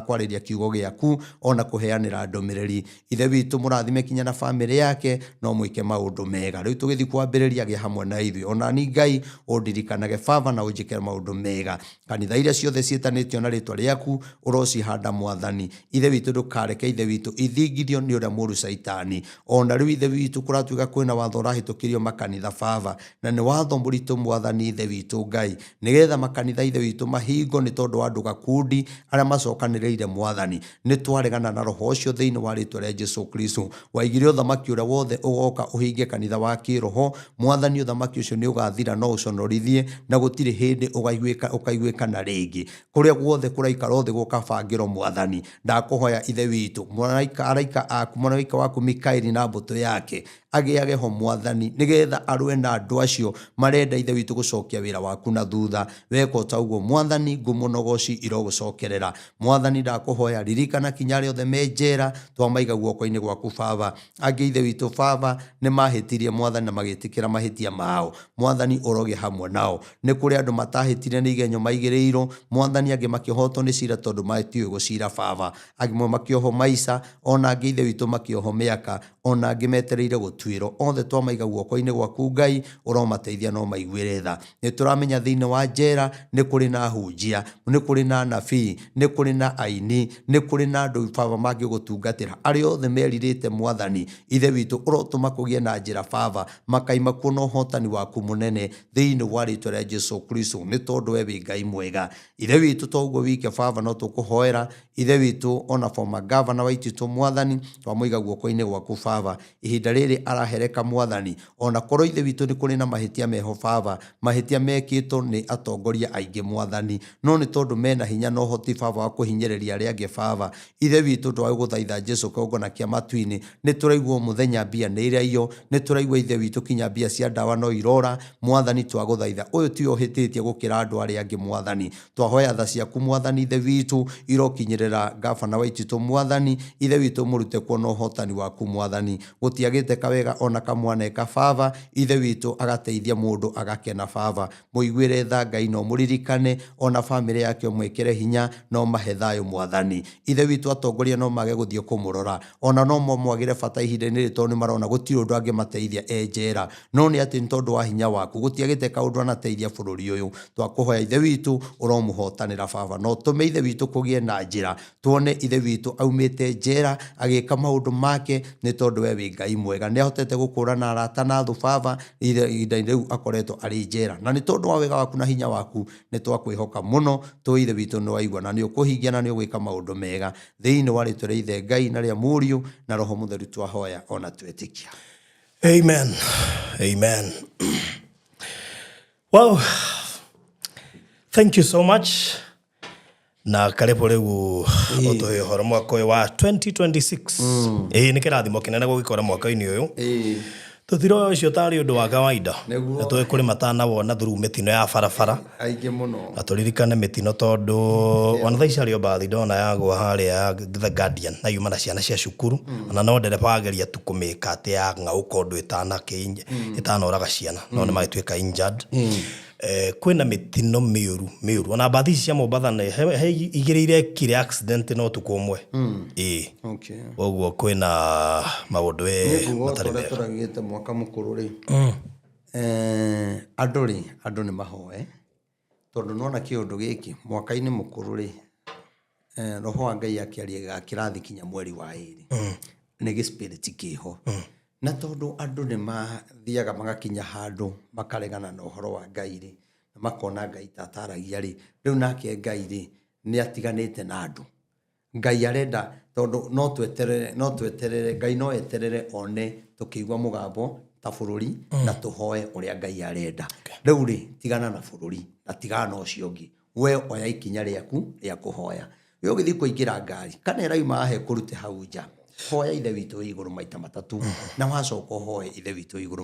kwarĩria kiugo gĩaku ona kũheanĩra ndũmĩrĩri ithe witũ mũrathime kinya na bamĩrĩ yake no mwĩke maũndũ mega rĩu tũgĩthiĩ kwambĩrĩria gĩa hamwe na ithuĩ ona ni Ngai ũndirikanage baba na ũnjĩke maũndũ mega kanitha iria ciothe ciĩtanĩtio na rĩtwa rĩaku ũrocihanda mwathani ithe witũ ndũkareke ithe witũ ithingithio nĩ ũrĩa mũũru caitani ona rĩu ithe witũ kũratuĩka kwĩna watho ũrahĩtũkio ũrahĩtũkĩrio makanitha baba, na nĩ watho mũritũ mwathani Ithe witũ Ngai, nĩgetha makanitha Ithe witũ mahingo nĩ tondũ wa andũ gakundi arĩa macokanĩrĩire mwathani. Nĩ twaregana na roho ũcio thĩinĩ wa rĩtwa rĩa Jesu Kristo. Waigire ũthamaki ũrĩa wothe ũgoka ũhinge kanitha wa kĩroho mwathani, ũthamaki ũcio nĩ ũgathira no ũconorithie, na gũtirĩ hĩndĩ ũkaiguĩkana rĩngĩ. Kũrĩa guothe kũraikara thĩ gũkabangĩrwo mwathani, ndakũhoya Ithe witũ, mũraika araika aku, mũraika waku Mikaeli na mbũtũ yake agĩage ho mwathani, nĩgetha arũe na andũ acio marenda Ithe witũ gũcokia wĩra waku na thutha. Weka o ta ũguo mwathani, ngumo na ũgoci irogũcokerera mwathani. Ndakũhoya ririkana kinya arĩa othe me njera, twamaiga guoko-inĩ gwaku baba. Angĩ Ithe witũ baba nĩ mahĩtirie mwathani na magĩtĩkĩra mahĩtia mao, mwathani ũrogĩa hamwe nao. Nĩ kũrĩ andũ matahĩtire nĩ igenyo maigĩrĩirwo mwathani, angĩ makĩhotwo nĩ cira tondũ matiũĩ gũcira baba, amwe makĩohwo maica, ona angĩ Ithe witũ makĩohwo mĩaka, ona angĩ metereire gũtuĩrwo. Othe twamaiga guoko-inĩ gwaku Ngai, ũromateithia no maiguĩre tha. Nĩ tũramenya thĩinĩ wa njera nĩ kũrĩ na hunjia, nĩ kũrĩ na anabii, nĩ kũrĩ na aini, nĩ kũrĩ na andũ baba mangĩgũtungatĩra, arĩa othe merirĩte mwathani Ithe witũ, ũrotũma kũgĩe na njĩra baba, makaima kuo na ũhotani waku mũnene thĩinĩ wa rĩtwa rĩa Jesu Kristo, nĩ tondũ we wĩ Ngai mwega. Ithe witũ to ũguo wike baba, no tũkũhoera Ithe witũ ona former governor wa Ititũ mwathani, twamũiga guoko-inĩ gwaku baba. Ihinda rĩrĩ arahereka mwathani, ona korwo Ithe witũ nĩ kũrĩ na mahĩtia meho baba, mahĩtia mekĩtwo nĩ atongoria aingĩ mwathani, no nĩ tondũ mena hinya na ũhoti baba wa kũhinyĩrĩria arĩa angĩ baba, Ithe witũ twagũthaitha Jesu kĩgongona kĩa matu-inĩ. Nĩ tũraigua mũthenya mbia nĩ iraiyo, nĩ tũraigua Ithe witũ kinya mbia cia ndawa no irora mwathani. Twagũthaitha ũyũ tiwe ũhĩtĩtie gũkĩra andũ arĩa angĩ mwathani, twahoya tha ciaku mwathani Ithe witũ irokinyĩrĩra gabana wa Ititũ mwathani. Ithe witũ mũrute kuona ũhotani waku mwathani, gũtiagĩte kawega ona kamwaneka baba, Ithe witũ agateithia mũndũ agakena baba. Mũiguĩre tha Ngai, no mũririkane ona bamĩrĩ yake, ũmwĩkĩre hinya no mahe thayũ mwathani. Ithe witũ atongoria no mage gũthiĩ kũmũrora, ona no mamwagĩre bata ihinda-inĩ rĩrĩ, tondũ nĩ marona gũtirĩ ũndũ angĩmateithia e njera, no nĩ atĩ nĩ tondũ wa hinya waku gũtiagĩte kaũndũ anateithia bũrũri ũyũ. Twakũhoya Ithe witũ ũromũhotanĩra baba, no tũme Ithe witũ kũgĩe na njĩra tuone Ithe witũ aumĩte njera agĩka maũndũ make, nĩ tondũ we wĩ Ngai mwega. Nĩ ahotete gũkũrana arata na thũ baba ihinda-inĩ rĩu akoretwo arĩ njera, na nĩ tondũ wa wega waku na hinya waku nĩ twakwĩhoka mũno. Tũĩ Ithe witũ nĩ waigua na nĩ ũkũhingia na nĩ ũgwĩka maũndũ mega thĩinĩ wa rĩtwa rĩa Ithe Ngai na rĩa Mũriũ na Roho Mũtheru twahoya ona twetĩkia. Amen. Amen. Wow. Thank you so much. Na karibu rĩu ũtũhe ũhoro mwaka ũyũ wa 2026. Ĩĩ nĩ kĩrathimo kĩnene gũgĩkora mwaka-inĩ ũyũ. Tũtiroya ũcio tarĩ ũndũ wa kawaida. Nĩguo. Na tũĩ kũrĩ matanawona through mĩtino ya barabara. Aingĩ mũno. Na tũririkane mĩtino tondũ ona thaa ici harĩ o mbathi ndona yagwa harĩa ya The Guardian na yuma na ciana cia cukuru, ona no ndereba ageria tu kũmĩka atĩ ya ng'aũka ũndũ ĩtanoraga ciana, no nĩ magĩtuĩka injured. Kwĩna mĩtino mĩũru mĩũru, ona mbathi ici cia Mombatha nĩ he igĩrĩ irekire accident no ũtukũ ũmwe. Ĩĩ. Ũguo kwĩna maũndũ Niĩ nguga o ta matarĩ ũrĩa mega. tũraugĩte mwaka mũkũrũ rĩ, andũ rĩ, andũ nĩ mahoe, tondũ nĩwona kĩũndũ gĩkĩ mwaka-inĩ mũkũrũ rĩ, roho wa Ngai akĩaria gĩgakĩrathi kinya mweri wa ĩrĩ, nĩ gĩ spirit kĩho. Na tondũ andũ nĩ mathiaga magakinya handũ makaregana na ũhoro wa Ngai rĩ, na makona Ngai ta ataragia rĩ, rĩu nake Ngai rĩ, nĩ atiganĩte na andũ. Ngai arenda tondũ no tweterere, no tweterere, Ngai no eterere one tũkĩigua mũgambo ta bũrũri na tũhoe ũrĩa Ngai arenda. Rĩu rĩ, tigana na bũrũri na tigana na ũcio ũngĩ, we oya ikinya rĩaku rĩa kũhoya. We ũgĩthiĩ kũingĩra ngari kana ĩrauma haha ĩkũrute hau nja, hoya Ithe witũ wĩ igũrũ maita matatũ, na wacoka ũhoe Ithe witũ wĩ igũrũ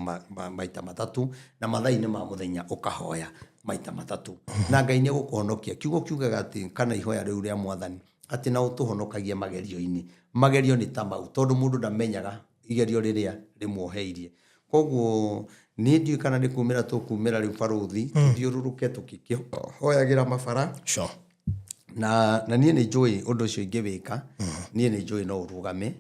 maita matatũ, na mathaa-inĩ ma mũthenya ũkahoya maita matatũ, na Ngai nĩ egũkũhonokia. Kiugo kiugaga atĩ kana ihoya rĩu rĩa mwathani atĩ na ũtũhonokagie magerio-inĩ. Magerio nĩ ta mau, tondũ mũndũ ndamenyaga igerio rĩrĩa rĩmuoheirie. Koguo niĩ ndiũĩ kana nĩ kumĩra tũkumĩra rĩu barũthi, tũthiũrũrũke tũkĩhoyagĩra mabara. Na niĩ nĩ njũĩ ũndũ ũcio ingĩwĩka, niĩ nĩ njũĩ no ũrũgame.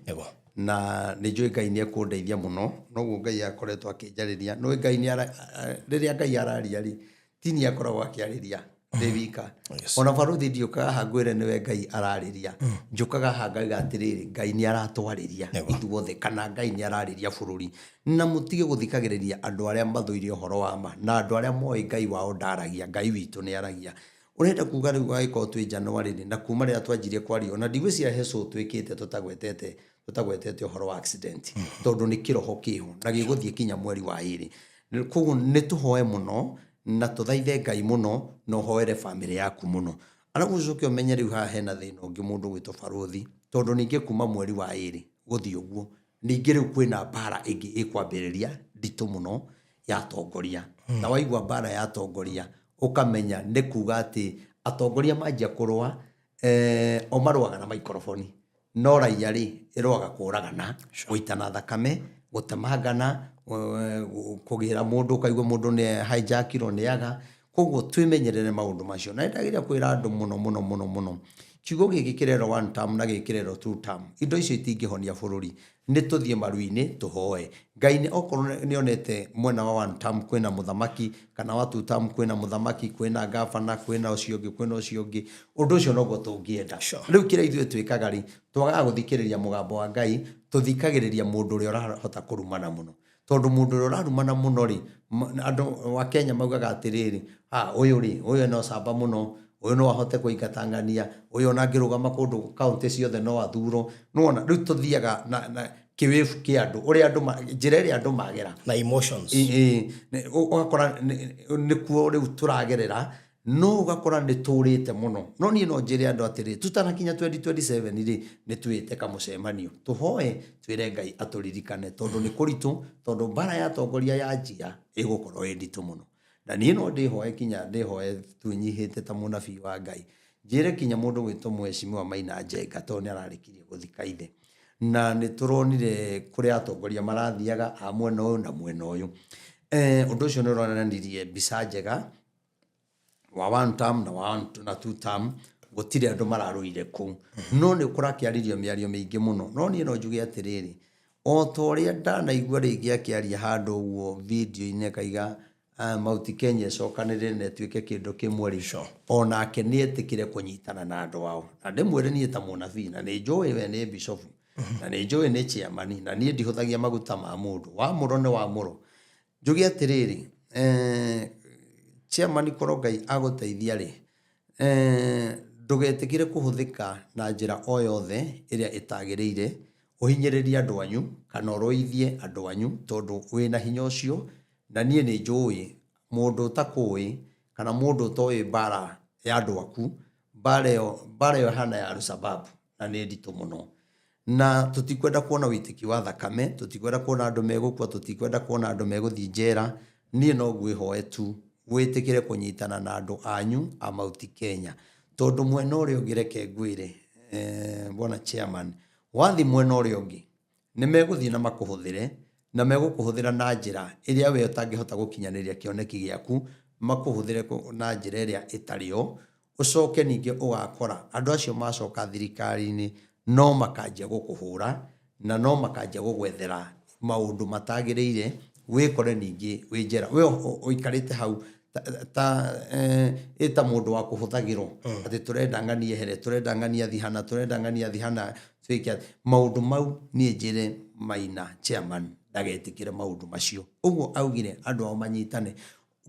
Na nĩ njũĩ Ngai nĩ ekũndeithia mũno, noguo Ngai akoretwo akĩnjarĩria. Nĩũĩ Ngai nĩ rĩrĩa Ngai araria rĩ, ti niĩ akoragwo akĩarĩria. Ndĩ wika. Ona baruthi ndiũkaga haha ngwĩre nĩwe Ngai ararĩria. Njũkaga haha ngauga atĩrĩrĩ, Ngai nĩ aratwarĩria ithuothe, kana Ngai nĩ ararĩria bũrũri. Na mũtige gũthikagĩrĩria andũ arĩa mathũire ũhoro wa ma, na andũ arĩa moĩ Ngai wao ndaragia, Ngai witũ nĩ aragia. Ũrenda kuga rĩu angĩkorwo twĩ January rĩ, na kuma rĩrĩa twanjirie kwaria, ona ndigwĩciria he show twĩkĩte tũtagwetete tũtagwetete ũhoro wa accident, tondũ nĩ kĩroho kĩho na gĩgũthiĩ kinya mweri wa ĩrĩ. Koguo nĩ tũhoe mũno na tũthaithe Ngai mũno na ũhoere bamĩrĩ yaku mũno. Arabu ũcoke ũmenye rĩu haha hena thĩna ũngĩ mũndũ ũgwĩtwo barũthi, tondũ ningĩ kuma mweri wa ĩrĩ gũthiĩ ũguo, ningĩ rĩu kwĩna mbara ĩngĩ ĩkwambĩrĩria nditũ mũno ya atongoria. Na waigua mbara ya atongoria, ũkamenya nĩ kuga atĩ atongoria manjia kũrũa, o marũaga na maikoroboni. No raia rĩ, ĩrũaga kũragana, gũitana thakame, gũtemangana, kũgĩra mũndũ ũkaigua mũndũ nĩ hijackirwo nĩ aga. Koguo twĩmenyerere maũndũ macio. Na nĩndagĩrĩire kwĩra andũ mũno mũno mũno mũno, kiugo gĩkĩ kĩrerwo one term na gĩkĩ kĩrerwo two term, indo icio itingĩhonia bũrũri. Nĩ tũthiĩ maru-inĩ tũhoe. Ngai nĩ okorwo nĩ onete mwena wa one term kwĩna mũthamaki, kana wa two term kwĩna mũthamaki, kwĩna gavana, kwĩna ũcio ũngĩ, kwĩna ũcio ũngĩ, ũndũ ũcio noguo tũngĩenda. Rĩu kĩrĩa ithuĩ twĩkaga rĩ, twagaga gũthikĩrĩria mũgambo wa Ngai, tũthikagĩrĩria mũndũ ũrĩa ũrahota kũrumana mũno. Tondũ mũndũ ũrĩa ũrarumana mũno rĩ, andũ a Kenya maugaga atĩrĩrĩ, ah, ũyũ rĩ, ũyũ ena ũcamba mũno, ũyũ no ahote kũingata ng'ania, ũyũ ona angĩrũgama kũndũ kaũntĩ ciothe no athurwo. Nĩwona, rĩu tũthiaga na kĩwĩbu kĩa andũ, ũrĩa andũ, njĩra ĩrĩa andũ magera. Na emotions. Ĩ, ũgakora nĩkuo rĩu tũragerera, no ũgakora nĩ tũrĩte mũno. No niĩ no njĩre andũ atĩrĩ, tũtanakinya 2027 rĩ, nĩ twĩte kamũcemanio, tũhoe twĩre Ngai atũririkane, tondũ nĩ kũritũ, tondũ mbara ya atongoria yanjia ĩgũkorwo ĩ nditũ mũno. Na niĩ no ndĩhoe kinya ndĩhoe twĩnyihĩte ta mũnabii wa Ngai, njĩre kinya mũndũ gwĩtwo Mheshimiwa Maina Njenga, tondũ nĩ ararĩkirie gũthika ithe. Na nĩ tũronire kũrĩa atongoria marathiaga a mwena ũyũ na mwena ũyũ. Ũndũ ũcio nĩ ũronanirie mbica njega wa one term na one na two term, gũtirĩ andũ mararũire kũu. No nĩ kũrakĩarĩrio mĩario mĩingĩ mũno. No niĩ no njuge atĩrĩrĩ, o ta ũrĩa ndanaigua rĩngĩ akĩaria handũ ũguo video-inĩ akaiga Mount Kenya ĩcokanĩrĩre na ĩtuĩke kĩndũ kĩmwe rĩ, onake nĩ etĩkĩre kũnyitana na andũ ao. Na ndĩmwĩre niĩ ta mũnabii, na nĩ njũĩ we nĩ bishop, na nĩ njũĩ nĩ chairman, na niĩ ndihũthagia maguta ma mũndũ. Wamũro nĩ wamũro. Njuge atĩrĩrĩ, chairman korwo Ngai agũteithia rĩ, ndũgetĩkĩre kũhũthĩka na njĩra o yothe ĩrĩa ĩtagĩrĩire, ũhinyĩrĩrie andũ anyu kana ũrũithie andũ anyu, tondũ wĩna hinya ũcio. Na niĩ nĩ njũĩ mũndũ ũtakũĩ kana mũndũ ũtoĩ mbara ya andũ aku, mbara ĩyo ĩhana ya Al-Shabaab na nĩ nditũ mũno. Na tũtikwenda kuona ũitĩki wa thakame, tũtikwenda kuona andũ megũkua, tũtikwenda kuona andũ megũthiĩ njera. Niĩ no ngwĩhoe tu wĩtĩkĩre kũnyitana na andũ anyu a Mount Kenya. Tondũ mwena ũrĩa ũngĩ reke ngwĩre, bwana chairman, wathiĩ mwena ũrĩa ũngĩ, nĩ megũthiĩ na makũhũthĩre, na megũkũhũthĩra na njĩra ĩrĩa we ũtangĩhota gũkinyanĩria kĩoneki gĩaku, makũhũthĩre na njĩra ĩrĩa ĩtarĩ yo. Ũcoke ningĩ ũgakora andũ acio macoka thirikari-inĩ no makanjia gũkũhũra, na no makanjia gũgwethera maũndũ matagĩrĩire, wĩkore ningĩ wĩ njera. We ũikarĩte hau ta ĩ ta mũndũ wa kũhũthagĩrwo, atĩ tũrenda ng'ani ehere, tũrenda ng'ani athiĩ hana, tũrenda ng'ani athiĩ hana, twĩke atĩ. Maũndũ mau niĩ njĩre Maina chairman ndagetĩkĩre maũndũ macio. Ũguo augire andũ ao manyitane.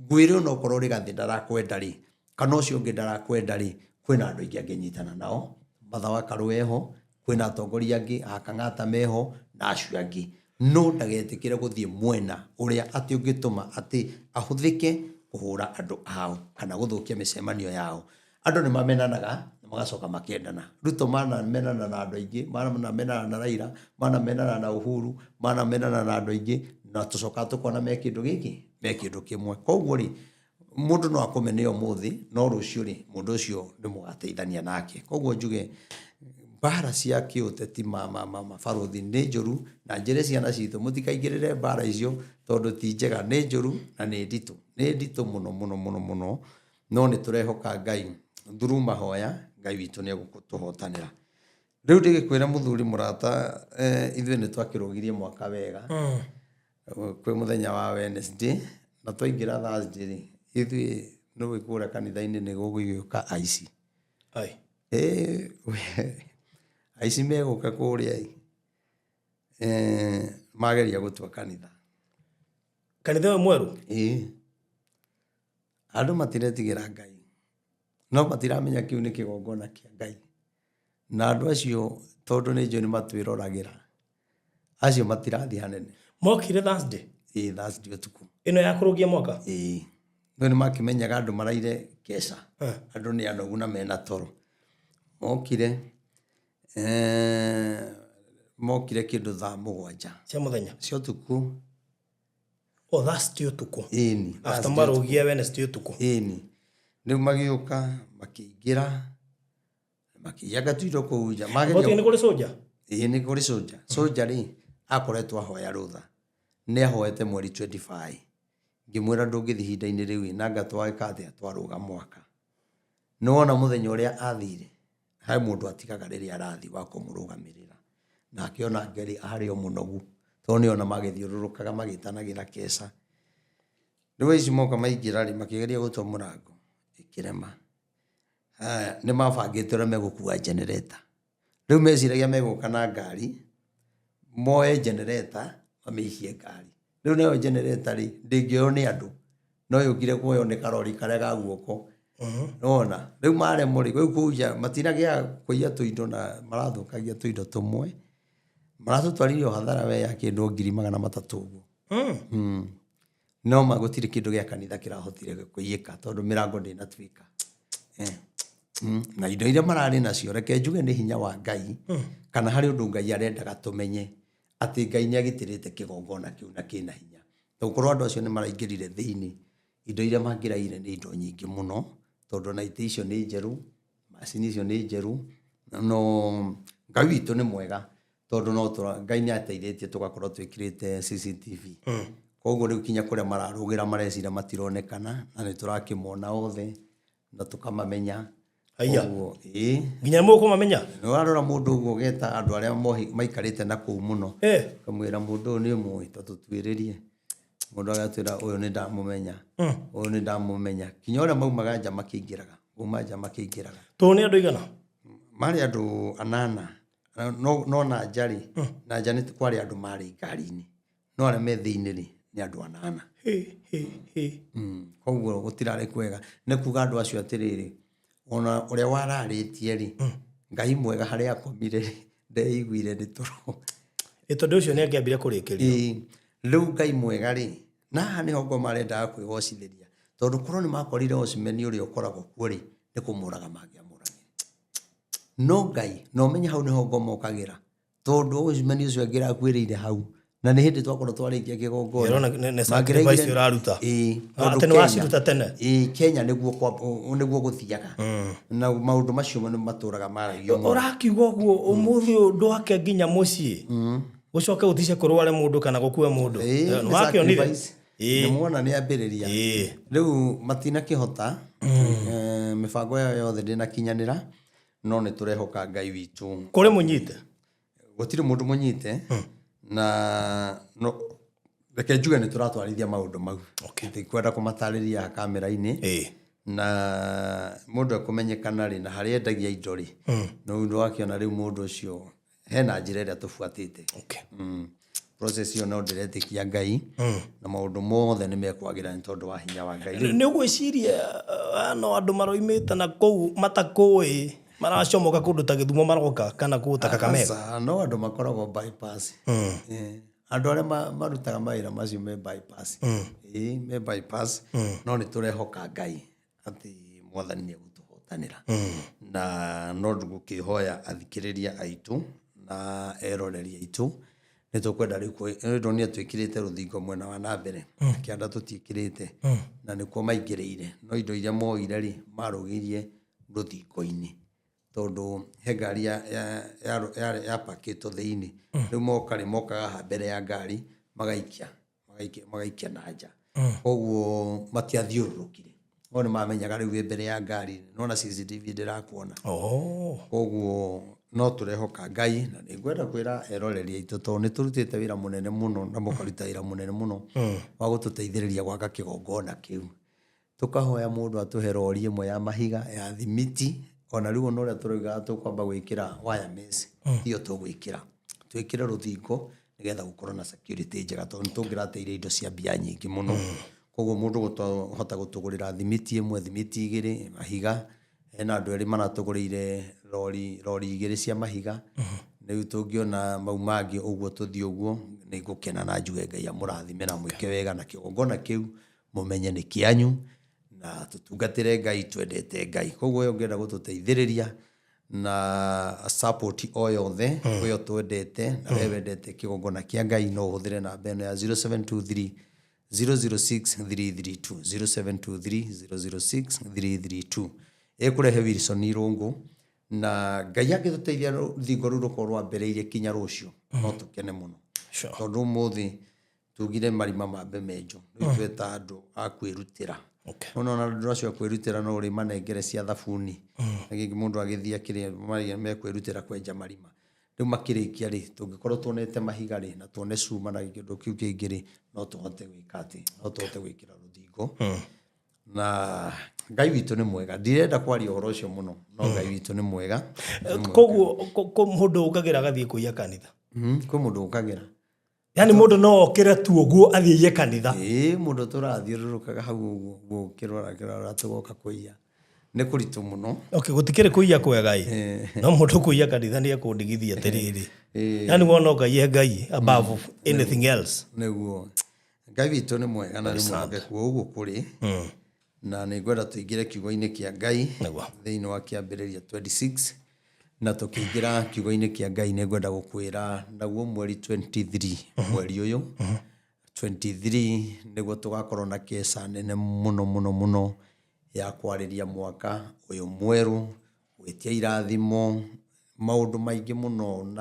Ngwĩre onokorwo Rigathĩ ndarakwenda rĩ, kana ũcio ũngĩ ndarakwenda rĩ, kwĩna andũ aingĩ angĩnyitana nao. Martha wa Karua eho, kwĩna atongoria angĩ a Kang'ata meho, na acio angĩ. No ndagetĩkĩre gũthiĩ mwena ũrĩa atĩ ũngĩtũma atĩ ahũthĩke kũhũra andũ ao kana gũthũkia mĩcemanio yao. Andũ nĩ mamenanaga na magacoka makendana. Ruto manamenana na andũ aingĩ, manamenana na Raila, manamenana na Uhuru, manamenana na andũ aingĩ, na tũcokaga tũkona me kĩndũ gĩkĩ, me kĩndũ kĩmwe. Koguo rĩ, mũndũ no akũmene ũmũthĩ, no rũciũ rĩ, mũndũ ũcio nĩ mũgateithania nake. Koguo njuge mbara cia kĩũteti mabarothi nĩ njũru, na njĩre ciana citũ mũtikaingĩrĩre mbara icio tondũ ti njega, nĩ njũru na nĩ nditũ. Nĩ nditũ mũno mũno mũno mũno, no nĩ tũrehoka Ngai through mahoya, Ngai witũ nĩ egũtũhotanĩra. Rĩu ndĩgĩkwĩra mũthuri mũrata, ithuĩ nĩ twakĩrũgirie mwaka wega. Kwĩ mũthenya wa Wednesday, na twaingĩra Thursday rĩ, ithuĩ Nĩũĩ kũrĩa kanitha-inĩ nĩ gũgĩũka aici. Ai. Ĩĩ, aici megũka kũrĩa ĩ, mageria gũtua kanitha. Kanitha ũyũ mwerũ? Ĩĩ. Andũ matiretigĩra Ngai, no matiramenya kĩu nĩ kĩgongona kĩa Ngai. Na andũ acio tondũ nĩ njũĩ nĩ matwĩroragĩra, acio matirathiĩ hanene. Mokire Thursday? Ĩĩ, Thursday ũtukũ. Ĩno ya kũrũgia mwaka? Ĩĩ. No nĩ makĩmenyaga andũ maraire keca, andũ nĩ anogu na mena toro. Mokire, mokire kĩndũ thaa 7. Cia mũthenya? Cia ũtukũ. O Thursday ũtukũ? Ĩni. After marũgia Wednesday ũtukũ? Ĩni. Rĩu magĩũka, makĩingĩra, makĩiyanga tuindo kũu nja. Mageria... Nĩ kũrĩ soldier? Ĩĩ, nĩ kũrĩ soldier. Soldier rĩ, akoretwo ahoya rũtha. Nĩ ahoete mweri 25. Ngĩmwĩra ndũngĩthiĩ ihinda-inĩ rĩu, nanga twagĩka atĩa, twarũga mwaka. Nĩ wona mũthenya ũrĩa athire, he mũndũ atigaga rĩrĩa arathiĩ wa kũmũrũgamĩrĩra. Na akĩona Ngai arĩ o mũnogu, tondũ nĩ ona magĩthiũrũrũkaga magĩtanagĩra keca. Rĩu aici moka maingĩra rĩ, makĩgeria gũtua mũrango, ĩkĩrema. Haya, nĩ mabangĩte ũrĩa megũkua generator. Rĩu meciragia megũka na ngari, moe generator, mamĩikie ngari. Rĩu nayo generator rĩ, ndĩngĩoywo nĩ andũ, no yũkire kuoywo nĩ karori karĩa ga guoko. Nĩwona? Rĩu maremwo rĩ, rĩu kũu nja matinagĩa kũiya tũindo na marathũkagia tũindo tũmwe. Maratũtwarire o hathara we ya kĩndũ 300,000 ũguo. No ma gũtirĩ kĩndũ gĩa kanitha kĩrahotire kũiyĩka tondũ mĩrango ndĩnatuĩka. Na indo iria mararĩ nacio, reke njuge nĩ hinya wa Ngai, kana harĩ ũndũ Ngai arendaga tũmenye atĩ Ngai nĩ agitĩrĩte kĩgongona kĩu na kĩna hinya. Tondũ andũ acio nĩ maraingĩrire thĩinĩ, indo iria mangĩraire nĩ indo nyingĩ mũno, tondũ na itĩ icio nĩ njerũ, macini icio nĩ njerũ, no Ngai witũ nĩ mwega, tondũ no Ngai nĩ ateithĩtie tũgakorwo twĩkĩrĩte CCTV. Koguo rĩu kinya kũrĩa mararũgĩra marecira matironekana, na nĩ tũrakĩmona othe, na tũkamamenya. Aya. Koguo, ĩĩ. Nginya mũkũmamenya? Nĩ warora mũndũ ũguo ũgeta andũ arĩa maikarĩte na kũu mũno. Ũkamwĩra mũndũ ũyũ nĩ ũmũĩ, ta tũtuĩrĩrie. Mũndũ agatwĩra ũyũ nĩ ndamũmenya. Ũyũ nĩ ndamũmenya. Kinya ũrĩa maumaga nja makĩingĩraga. Mauma nja makĩingĩraga. Tondũ nĩ andũ igana? Marĩ andũ 8. No na nja rĩ, na nja nĩ kwarĩ andũ marĩ ngari-inĩ. No arĩa me thĩinĩ rĩ, nĩ andũ 8. Koguo gũtirarĩ kwega. Nĩ kuga andũ acio atĩrĩrĩ, ona ũrĩa wararĩtie rĩ, Ngai mwega harĩa akomire rĩ, ndeiguire nĩ toro. Ĩ tondũ ũcio nĩ angĩambire kũrĩkĩrio. Ĩ, rĩu Ngai mwega rĩ, na haha nĩho ngoma arendaga kwĩgocithĩria. Tondũ korwo nĩ makorire Osimhen ũrĩa ũkoragwo kuo rĩ, nĩ kũmũraga mangĩamũragire. No Ngai, na ũmenye hau nĩho ngoma ũkagĩra. Tondũ Osimhen ũcio angĩrakuĩrĩire hau, na nĩ hĩndĩ twakorwo twarĩkia kĩgongona. Ĩrona nĩ sacrifice ũraruta. Ĩĩ, Ah, tondũ atĩ nĩ waciruta tene. Ĩĩ, Kenya nĩguo gũthiaga. Na maũndũ macio nĩ matũraga maragio mũno. Ũrakiuga ũguo ũmũthĩ ũyũ ndwake nginya mũciĩ. Gũcoke gũtice kũrware mũndũ kana gũkue mũndũ. Ĩĩ, Nĩ nĩ wakĩonire? sacrifice. Ĩĩ. Nĩ muona nĩ ambĩrĩria. Ĩĩ. Rĩu matinakĩhota, mĩbango yao yothe ndĩnakinyanĩra, no nĩ tũrehoka Ngai witũ. Kũrĩ mũnyite? Gũtirĩ mũndũ mũnyite, na no reke njuge nĩ tũratwarithia maũndũ mau. Tũtikwenda kũmatarĩria kamera-inĩ. Na mũndũ ekũmenyekana rĩ, na harĩa endagia indo rĩ, no ũndũ wakĩona rĩu mũndũ ũcio hena njĩra ĩrĩa tũbuatĩte. Process ĩyo no ndĩretĩkia Ngai, na maũndũ mothe nĩ mekwagĩra nĩ tondũ wa hinya wa Ngai. Nĩ ũgwĩciria no andũ maroimĩte na kũu matakũĩ maracomoka kũndũ ta Gĩthumo maroka kana kũndũ ta Kakamega? Aca, no andũ makoragwo bypass. Andũ arĩa marutaga mawĩra macio me bypass. Ĩĩ, me bypass. No nĩ tũrehoka Ngai atĩ Mwathani nĩ egũtũhotanĩra. Na no ngũkĩhoya athikĩrĩria aitũ na eroreri aitũ, nĩ tũkwenda rĩu nĩ ũndũ nĩ twĩkĩrĩte rũthingo mwena wa na mbere, kĩanda tũtiĩkĩrĩte, na nĩkuo maingĩrĩire. No indo iria moire rĩ, marũgĩirie rũthingo-inĩ. Tondũ he ngari yapakĩtwo thĩinĩ. Rĩu moka rĩ, mokaga haha mbere ya ngari, magaikia na nja. Koguo matiathiũrũrũkire. No nĩ mamenyaga rĩu wĩ mbere ya ngari, nona CCTV ndĩrakuona. Koguo no tũrehoka Ngai, na nĩ ngwenda kwĩra eroreri aitũ tondũ nĩ tũrutĩte wĩra mũnene mũno na mũkaruta wĩra mũnene mũno wa gũtũteithĩrĩria gwaka kĩgongona kĩu. Tũkahoya mũndũ atũhe rori ĩmwe ya mahiga ya thimiti, ona rĩu ona ũrĩa tũraugaga tũkwamba gwĩkĩra wire mesh, tiyo tũgwĩkĩra. Twĩkĩre rũthingo nĩgetha gũkorwo na security njega tondũ nĩ tũngĩrateire indo cia mbia nyingĩ mũno. Koguo mũndũ gũtũhota gũtũgũrĩra thimiti ĩmwe, thimiti igĩrĩ, mahiga, hena andũ erĩ maratũgũrĩire rori, rori igĩrĩ cia mahiga. Rĩu tũngĩona mau mangĩ ũguo tũthiĩ ũguo, nĩ ngũkena na njuge Ngai amũrathime na amwĩke wega na kĩgongona kĩu mũmenye nĩ kĩanyu na tũtungatĩre Ngai twendete Ngai. Koguo we ũngĩenda gũtũteithĩrĩria na support o yothe we ũtwendete na we wendete kĩgongona kĩa Ngai no ũhũthĩre namba ĩno ya 0723 006 332 0723 006 332 ĩkũrehe Wilson Irũngũ na Ngai angĩtũteithia rũthingo rũu rũkorwo rwambĩrĩirie kinya rũciũ no tũkene mũno. Tondũ ũmũthĩ tugire marima mambe menjwo rĩu tweta andũ a kwĩrutĩra. Nona andũ acio a kwĩrutĩra no ũrĩ manengere cia thabuni na gĩngĩ mũndũ agĩthiĩ akĩrĩa marĩa mekwĩrutĩra kwenja marima. Rĩu makĩrĩkia rĩ, tũngĩkorwo tuonete mahiga rĩ na tuone cuma na kĩndũ kĩu kĩngĩ rĩ, no tũhote gwĩka atĩ, no tũhote gwĩkĩra rũthingo. Na Ngai witũ nĩ mwega, ndirenda kwaria ũhoro ũcio mũno, no Ngai witũ nĩ mwega. Koguo mũndũ ũkagĩra agathiĩ kũiya kanitha? Kwĩ mũndũ ũkagĩra. Yani mũndũ no okĩre tu ũguo athiĩ aiye kanitha? Ĩĩ, mũndũ tũrathiũrũrũkaga hau ũguo ũguo ũkĩrora kĩrora tũgoka kũiya. Nĩ kũritũ mũno. Okay, gũtikĩrĩ kũiya kwega ĩ. No mũndũ kũiya kanitha nĩ ekũndigithia atĩrĩrĩ. Yani wona ũkaiye Ngai above anything else. Nĩguo. Ngai witũ nĩ mwega na nĩ mwĩhokeku o ũguo kũrĩ. Na nĩ ngwenda tũingĩre kiugo-inĩ kĩa Ngai thĩinĩ wa kĩambĩrĩria 26. Na tũkĩingĩra kiugo-inĩ kĩa Ngai nĩ ngwenda gũkwĩra naguo mweri 23 mweri ũyũ 23 nĩguo tũgakorwo na keca nene mũno mũno mũno ya kwarĩria mwaka ũyũ mwerũ, gwĩtia irathimo, maũndũ maingĩ mũno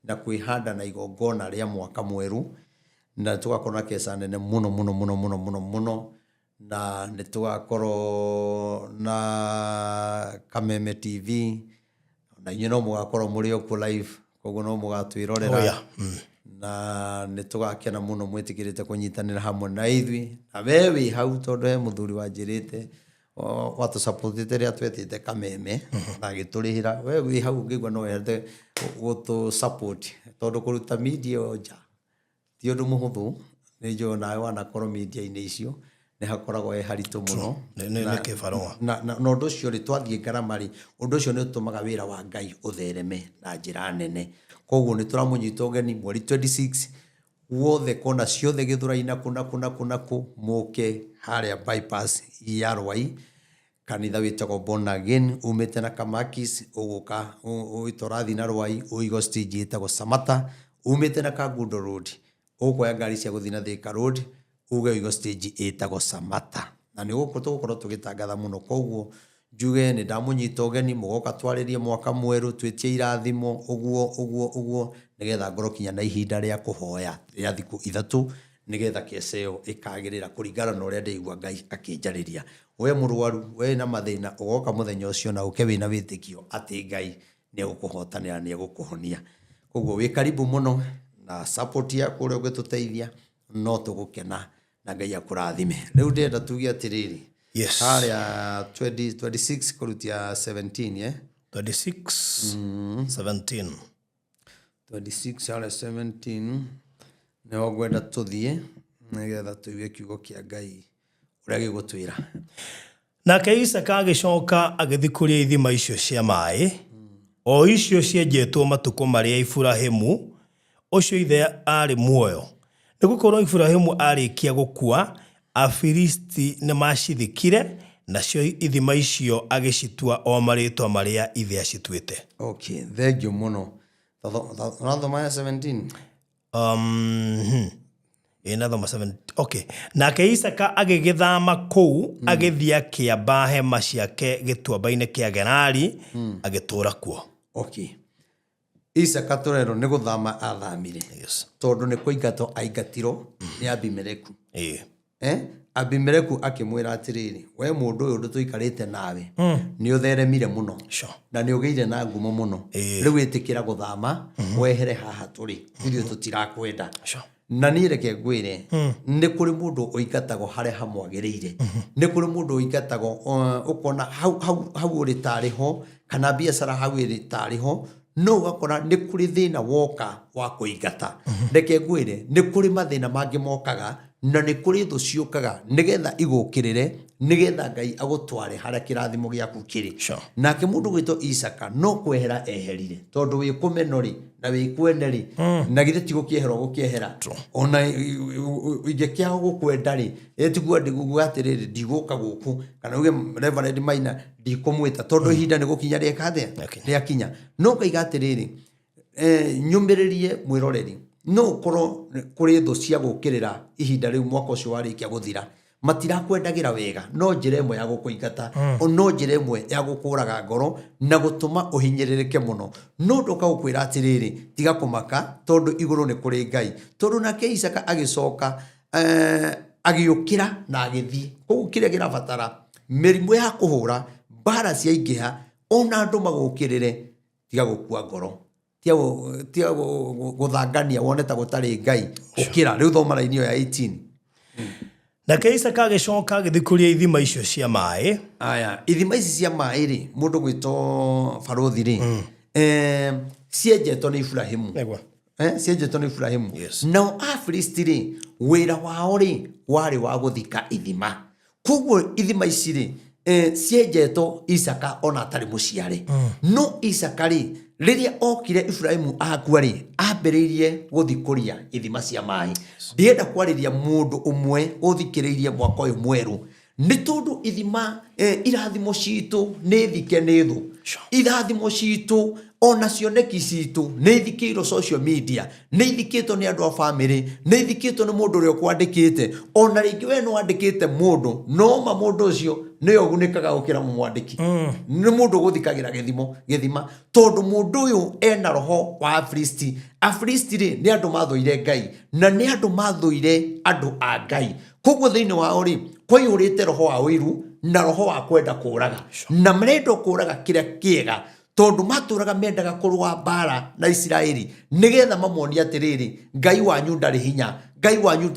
na kwĩhanda na igongona rĩa mwaka mwerũ. Na tũgakorwo na keca nene mũno mũno mũno mũno mũno mũno. Na nĩ tũgakorwo na Kameme TV, na inyuĩ no mũgakorwo mũrĩ o kuo live, koguo no mũgatwĩrorera. Oh, yeah. Na nĩ tũgakena mũno mwĩtĩkĩrĩte kũnyitanĩra hamwe na ithuĩ. Na we wĩ hau tondũ he mũthuri wanjĩrĩte, watũsupportĩte rĩrĩa twetĩte Kameme, na agĩtũrĩhĩra. We wĩ hau ũngĩigua no wende gũtũ support, tondũ kũruta media ĩyo nja ti ũndũ mũhũthũ. Nĩ njũĩ nawe wanakorwo media-inĩ icio nĩ hakoragwo he haritũ mũno. Nĩ kĩbarũa. Na ũndũ ũcio rĩ, twathiĩ ngarama rĩ, ũndũ ũcio nĩ ũtũmaga wĩra wa Ngai ũthereme na njĩra nene. Koguo nĩ tũramũnyita ũgeni mweri 26 guothe kona ciothe Gĩthũrai na kũ na kũ na kũ na kũ, mũke harĩa bypass ya Rwai, kanitha wĩtagwo Born Again, umĩte na Kamakis, ũgũka ũgĩta ũrathiĩ na Rwai, ũigo stage ĩtagwo Samata, umĩte na Kangundo Road, ũkuoya ngari cia gũthiĩ na Thika Road, uge ũigo stage ĩtagwo Samata. Na nĩ gũkũ tũgũkorwo tũgĩtangatha mũno. Koguo njuge nĩ ndamũnyita ũgeni, mũgoka twarĩrie mwaka mwerũ, twĩtie irathimo, ũguo ũguo ũguo, nĩgetha ngorwo kinya na ihinda rĩa kũhoya rĩa thikũ ithatũ, nĩgetha keca ĩyo ĩkagĩrĩra kũringana na ũrĩa ndĩigua Ngai akĩnjarĩria. We mũrwaru, we na mathĩna, ũgoka mũthenya ũcio na ũke wĩna wĩtĩkio atĩ Ngai nĩ egũkũhotanĩra, nĩ egũkũhonia. Koguo wĩ karibu mũno na support yaku ũrĩa ũngĩtũteithia, no tũgũkena na Ngai akũrathime. Rĩu ndĩrenda tuge atĩrĩrĩ, harĩa 26 kũrutia 17, eh? 26, 17. 26 harĩa 17 nĩho ngwenda tũthiĩ nĩgetha tũigue kiugo kĩa Ngai ũrĩa gĩgũtwĩra. Nake Isaaka agĩcoka agĩthiĩ kũrĩa ithima icio cia maĩ, o icio cienjetwo matukũ marĩa Iburahimu, ũcio ithe aarĩ muoyo. Nĩ gũkorũo Iburahimu aarĩkia gũkua, Afilisti nĩmaacithikire, nacio ithima icio agĩcitua o marĩĩtwa marĩa ithe aacituĩte. Okay, thengiũ mũno. Ũrathoma ya 17? Ĩ nathoma 7. Okay. Nake Isaaka agĩgĩthama kũu, agĩthiĩ akĩamba hema ciake gĩtuamba-inĩ kĩa Gerari, agĩtũũra kuo. Okay. Isaaka tũrerwo nĩ gũthama athamire. Tondũ nĩ kũingatwo aingatirwo nĩ Abimeleku. Abimeleku akĩmwĩra atĩrĩrĩ, we mũndũ ũyũ ũndũ tũikarĩte nawe, nĩ ũtheremire mũno. Na nĩ ũgĩire na ngumo mũno. Rĩu ĩtĩkĩra gũthama, wehere haha tũrĩ. Ithuĩ tũtirakwenda. Na niĩ reke ngwĩre, nĩ kũrĩ mũndũ ũingatagwo harĩa hamwagĩrĩire, nĩ kũrĩ mũndũ ũingatagwo ũkona hau hau hau ũrĩ tarĩ ho, kana biacara hau ĩrĩ tarĩ ho, no ũgakora nĩ kũrĩ thĩna woka wa kũingata. Reke ngwĩre, nĩ kũrĩ mathĩna mangĩ mokaga, na nĩ kũrĩ thũ ciũkaga nĩgetha igũkĩrĩre, nĩgetha Ngai agũtware harĩa kĩrathimo gĩaku kĩrĩ. Nake mũndũ gwĩtwo Isaka no kwehera eherire, tondũ wĩ kũmeno rĩ na wĩ kwene rĩ, na githĩ ti gũkĩehera ũgũkĩehera? Ona ingĩkĩaga gũkwenda rĩ, tiguo ndiguga atĩrĩrĩ, ndigũka gũkũ, kana uge Reverend Maina ndikũmwĩta, tondũ ihinda nĩ gũkinya rĩeka atĩa? Rĩakinya. Rĩakinya. No ngaiga atĩrĩrĩ, nyũmĩrĩrie mwĩroreri, no ũkorwo kũrĩ thũ cia gũkĩrĩra ihinda rĩu mwaka ũcio warĩkia gũthira, matirakwendagĩra wega, no njĩra ĩmwe ya gũkũingata, no njĩra ĩmwe ya gũkũraga ngoro na gũtũma ũhinyĩrĩrĩke mũno. No ndoka gũkwĩra atĩrĩrĩ, tiga kũmaka, tondũ igũrũ nĩ kũrĩ Ngai. Tondũ nake Isaka agĩcoka, agĩũkĩra na agĩthiĩ. Koguo kĩrĩa kĩrabatara, mĩrimũ ya kũhũra, mbara ciaingĩha, ona andũ magũkĩrĩre, tiga gũkua ngoro, tiga gũthangania wone ta gũtarĩ Ngai. Ũkĩra rĩu, thoma raini ĩyo ya 18. Nake Isaka agĩcoka agĩthikũria ithima icio cia maĩ. Aya, ithima ici cia maĩ rĩ, mũndũ gwĩtwo barũthi rĩ, cienjetwo nĩ Ibrahimu. Cienjetwo nĩ Ibrahimu. Nao Afilisti rĩ, wĩra wao rĩ warĩ wa gũthika ithima. Koguo ithima ici rĩ, cienjetwo Isaka ona atarĩ mũciare. No Isaka rĩ, rĩrĩa okire Ibrahimu akua rĩ, ambĩrĩirie gũthikũria ithima cia maĩ. Ndĩrenda kwarĩria mũndũ ũmwe ũthikĩrĩirie mwaka ũyũ mwerũ, nĩ tondũ ithima, irathimo citũ nĩ thike nĩ thũ. Irathimo citũ ona cioneki citũ nĩ ithikĩirwo social media, nĩ ithikĩtwo nĩ andũ a famĩlĩ, nĩ ithikĩtwo nĩ mũndũ ũrĩa ũkwandĩkĩte. Ona rĩngĩ we nĩ wandĩkĩte mũndũ, no ma mũndũ ũcio nĩwe ũgunĩkaga gũkĩra mũmwandĩki. Nĩ mũndũ ũgũthikagĩra gĩthima, tondũ mũndũ ũyũ ena roho wa Afilisti. Afilisti rĩ, nĩ andũ mathũire Ngai, na nĩ andũ mathũire andũ a Ngai. Koguo thĩinĩ wao rĩ, kwaihũrĩte roho wa ũiru na roho wa kwenda kũraga. Na marenda kũraga kĩrĩa kĩega, tondũ matũraga mendaga kũrũa mbara na Isiraeli, nĩgetha mamonie atĩrĩrĩ, Ngai wanyu ndarĩ hinya, Ngai wanyu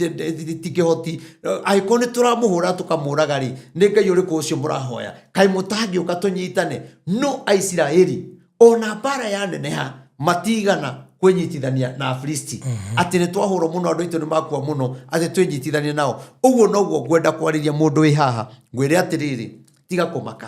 ti kĩhoti. Angĩkorwo nĩ tũramũhũra tũkamũraga rĩ, nĩ Ngai ũrĩkũ ũcio mũrahoya? Kaĩ mũtangĩũka tũnyitane? No Aisiraeli ona mbara yaneneha matigana kwĩnyitithania na Afilisti, atĩ nĩ twahũrwo mũno, andũ aitũ nĩ makua mũno, atĩ twĩnyitithanie nao. Ũguo noguo ngwenda kwarĩria mũndũ wĩ haha, ngwĩre atĩrĩrĩ, tiga kũmaka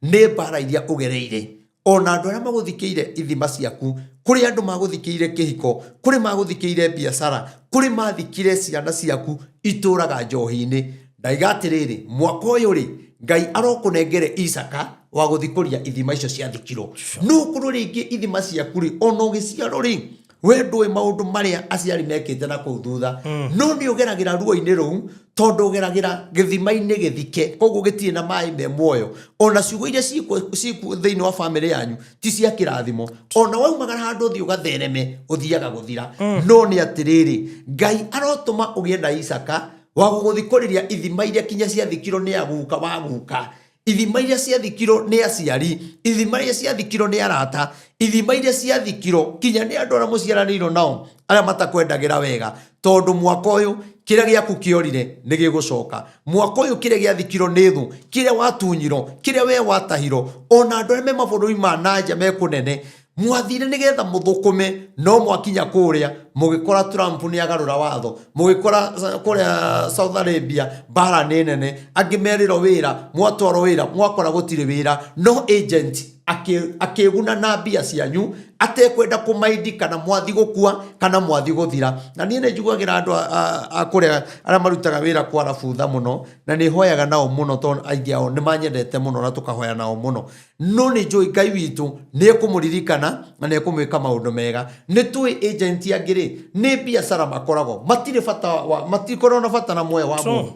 nĩ mbara iria ũgereire, ona andũ arĩa magũthikĩire ithima ciaku. Kũrĩ andũ magũthikĩire kĩhiko, kũrĩ magũthikĩire biacara, kũrĩ mathikire ciana ciaku itũraga njohi-inĩ. Ndaiga atĩrĩrĩ, mwaka ũyũ rĩ, Ngai arokũnengere Isaka wa gũthikũria ithima icio ciathikirwo. No ũkorwo rĩngĩ ithima ciaku rĩ, ona ũgĩciarwo rĩ, we ndũĩ maũndũ marĩa aciari mekĩte na kũu thutha, no nĩ ũgeragĩra ruo-inĩ rũu, tondũ ũgeragĩra gĩthima-inĩ gĩthike, koguo gĩtirĩ na maĩ me muoyo. Ona ciugo iria ciĩkuo thĩinĩ wa famĩlĩ yanyu ti cia kĩrathimo. Ona waumagara handũ ũthiĩ ũgathereme, ũthiaga gũthira. No nĩ atĩrĩrĩ, Ngai arotũma ũgĩe na Isaka wa gũgũthikũrĩria ithima iria kinya ciathikirwo nĩ aguka wa guka, ithima iria ciathikirwo nĩ aciari, ithima iria ciathikirwo nĩ arata, ithima iria ciathikirwo kinya nĩ andũ arĩa mũciaranĩirwo nao arĩa matakwendagĩra wega. Tondũ mwaka ũyũ kĩrĩa gĩaku kĩorire nĩ gĩgũcoka. Mwaka ũyũ kĩrĩa gĩathikirwo nĩ thũ, kĩrĩa watunyirwo, kĩrĩa we watahirwo, ona andũ arĩa me mabũrũri ma na nja me kũnene mwathire nĩgetha mũthũkũme, no mwakinya kũrĩa mũgĩkora Trump nĩ agarũra watho, mũgĩkora kũrĩa Saudi Arabia mbara nĩ nene, angĩ merĩrwo wĩra, mwatwarwo wĩra mwakora gũtirĩ wĩra, no agent akĩguna na mbia cianyu atekwenda kũmaindi kana mwathi gũkua kana mwathi gũthira. Na niĩ nĩ njiguagĩra andũ a kũrĩa arĩa marutaga wĩra kwara butha mũno, na nĩ hoyaga nao mũno, tondũ aingĩ ao nĩ manyendete mũno na tũkahoya nao mũno. No nĩ njũĩ Ngai witũ nĩ ekũmũririkana na nĩ ekũmwĩka maũndũ mega. Nĩ tũĩ agent angĩ rĩ, nĩ biacara makoragwo, matirĩ bata wa, matikoragwo na bata na muoyo wa mũndũ.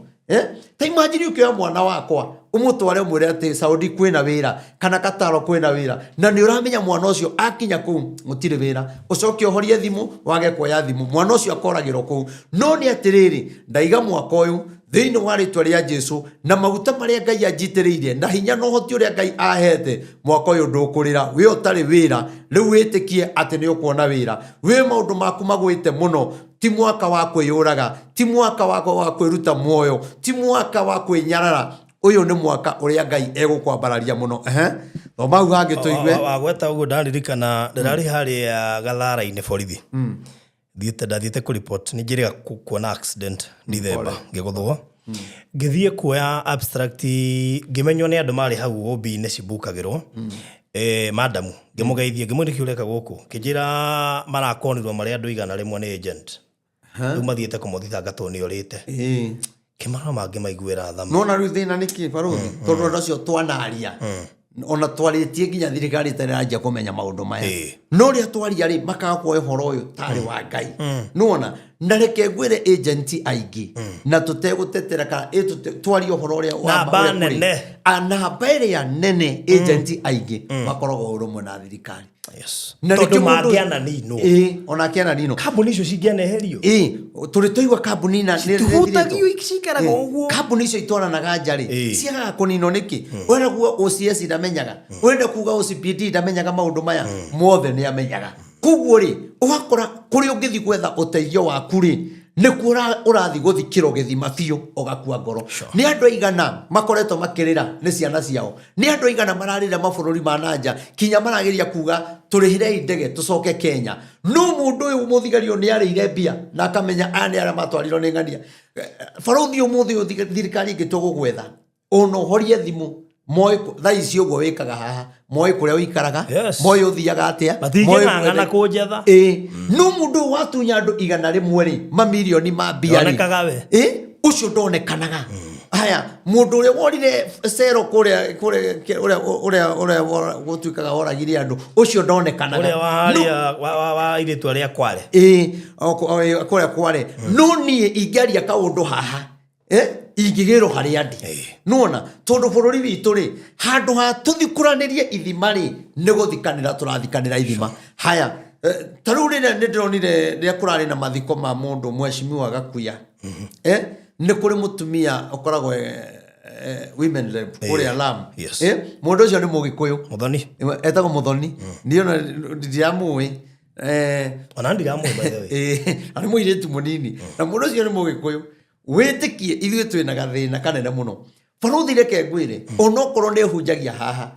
Ta imagine ũkĩoya mwana wakwa ũmũtware ũmwĩre atĩ Saudi kwĩna wĩra kana Qatar kwĩna wĩra, na nĩ ũramenya mwana ũcio akinya kũu gũtirĩ wĩra, ũcoke ũhorie thimũ wage kuoya thimũ, mwana ũcio akoragĩrwo kũu. No nĩ atĩrĩrĩ, ndaiga mwaka ũyũ thĩinĩ wa rĩtwa rĩa Jesu na maguta marĩa Ngai anjitĩrĩirie na hinya na ũhoti ũrĩa Ngai ahete, mwaka ũyũ ndũkũrĩra. Wĩ ũtarĩ wĩra rĩu wĩtĩkie atĩ nĩ ũkuona wĩra. Wĩ maũndũ maku magwĩte mũno, Ti mwaka wa kwĩyũraga, ti mwaka wa kwĩruta muoyo, ti mwaka wa kwĩnyarara. Ũyũ nĩ mwaka ũrĩa Ngai egũkwambararia mũno. Ehe, thoma hau hangĩ tũigue. Wagweta ũguo ndaririkana ndĩrarĩ harĩa Gathara-inĩ borithi. Thiĩte ndathiĩte kũ report nĩ njĩrĩga kuona accident Dithemba ngĩgũthwo. Ngĩthiĩ kuoya abstract, ngĩmenywo nĩ andũ marĩ hau OB-inĩ cibukagĩrwo. Madamu ngĩmũgeithia, ngĩmwĩra nĩkĩ ũreka gũkũ, kĩnjĩra marakonirwo marĩ andũ 100 nĩ agent. Rĩu mathiĩte kũmũthitanga tondũ nĩ orĩte. Kĩmarora mangĩmaiguĩra tha. Nona rĩu thĩna nĩ kĩ, barũthi? Tondũ andũ acio twanaria, ona twarĩtie nginya thirikari ĩtarĩ ĩranjia kũmenya maũndũ maya. No rĩa twaria rĩ, makaga kuoya ũhoro ũyũ tarĩ wa Ngai. Nĩwona? Na reke ngwĩre agent aingĩ, na tũtegũtetera kana twarie ũhoro ũrĩa wa Namba ũrĩa kũrĩ. nene. Namba ĩrĩa nene agent aingĩ makoragwo ũrũmwe na thirikari. Yes. Na Tondũ nĩkĩo mũndũ- mangĩananinwo. Ĩĩ, ona akĩananinwo. Kambuni icio cingĩaneherio. Ĩĩ, tũrĩ twaigua kambuni na nĩ- nĩ Citihutagio, ithirĩtwo. cikaraga ũguo. Kambuni icio itwaranaga nja rĩ, ciagaga kũninwo nĩkĩ? Ũrenda kuga OCS ndamenyaga, ũrenda kuga OCPD ndamenyaga maũndũ maya mothe nĩ amenyaga. Koguo rĩ, ũgakora kũrĩa ũngĩthiĩ gwetha ũteithio waku rĩ, nĩkuo ũrathiĩ gũthikĩrwo gĩthima biũ ũgakua ngoro. Nĩ andũ aigana makoretwo makĩrĩra nĩ ciana ciao? Nĩ andũ aigana mararĩra mabũrũri ma na nja kinya marageria kuga tũrĩhĩrei ndege tũcoke Kenya? No mũndũ ũyũ mũthigari ũyũ nĩ arĩire mbia na akamenya aya nĩ arĩa matwarirwo nĩ ng'ania. Barũthi ũmũthĩ ũyũ thirikari ĩngĩ tũgũgwetha ona ũhorie thimũ, moĩ thaa ici ũguo wĩkaga haha, moĩ kũrĩa ũikaraga, moĩ ũthiaga atĩa, Matingĩng'ang'ana kũnjetha. Ĩĩ, no mũndũ ũyũ watunya andũ 100 rĩ, mamirioni ma mbia rĩ, Ndonekaga we. Ĩĩ, ũcio ndonekanaga. Haya, mũndũ ũrĩa worire cero kũrĩa kũrĩa ũrĩa ũrĩa ũrĩa gũtuĩkaga woragire andũ, ũcio ndonekanaga. Ũrĩa wa harĩa wa airĩtu arĩa Kware. Ĩĩ, o kũrĩa Kware. No niĩ ingĩaria kaũndũ haha, ingĩgĩrwo harĩa ndĩ. Nĩwona, tondũ bũrũri witũ rĩ, handũ ha tũthikũranĩrie ithima rĩ, nĩ gũthikanĩra tũrathikanĩra ithima. Haya, ta rĩu rĩrĩa nĩ ndĩronire rĩrĩa kũrarĩ na mathiko ma mũndũ mheshimiwa Gakuya, nĩ kũrĩ mũtumia ũkoragwo women rep kũrĩa Lamu. Mũndũ ũcio nĩ Mũgĩkũyũ. Mũthoni. Etagwo Mũthoni. Niĩ ona ndiramũĩ. Ona ndiramũĩ, by the way. Na nĩ mũirĩtu mũnini. Na mũndũ ũcio nĩ Mũgĩkũyũ. Wĩtĩkie ithuĩ twĩna gathĩna kanene mũno. Barũthi reke ngwĩre, onokorwo nĩ hunjagia haha,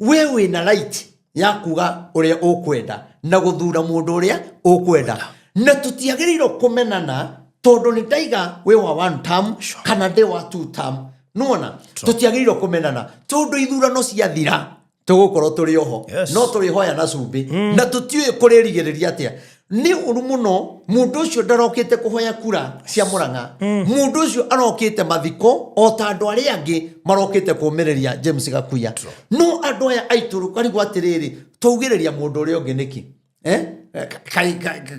we wĩna right ya kuga ũrĩa ũkwenda na gũthura mũndũ ũrĩa ũkwenda. Na tũtiagĩrĩirwo kũmenana tondũ nĩ ndaiga wĩ wa one term kana ndĩ wa two term. Nĩwona? Tũtiagĩrĩirwo kũmenana tondũ ithurano ciathira tũgũkorwo tũrĩ oho. No tũrĩhoya na cumbĩ. Na tũtiũĩ kũrĩrigĩrĩria atĩa. Nĩ ũru mũno mũndũ ũcio ndarokĩte kũhoya kura cia Mũrang'a. Mũndũ ũcio arokĩte mathiko o ta andũ arĩa angĩ marokĩte kũũmĩrĩria James Gakuya. No andũ aya aitũ rũkarigwo atĩrĩrĩ, twaugĩrĩria mũndũ ũrĩa ũngĩ nĩkĩ?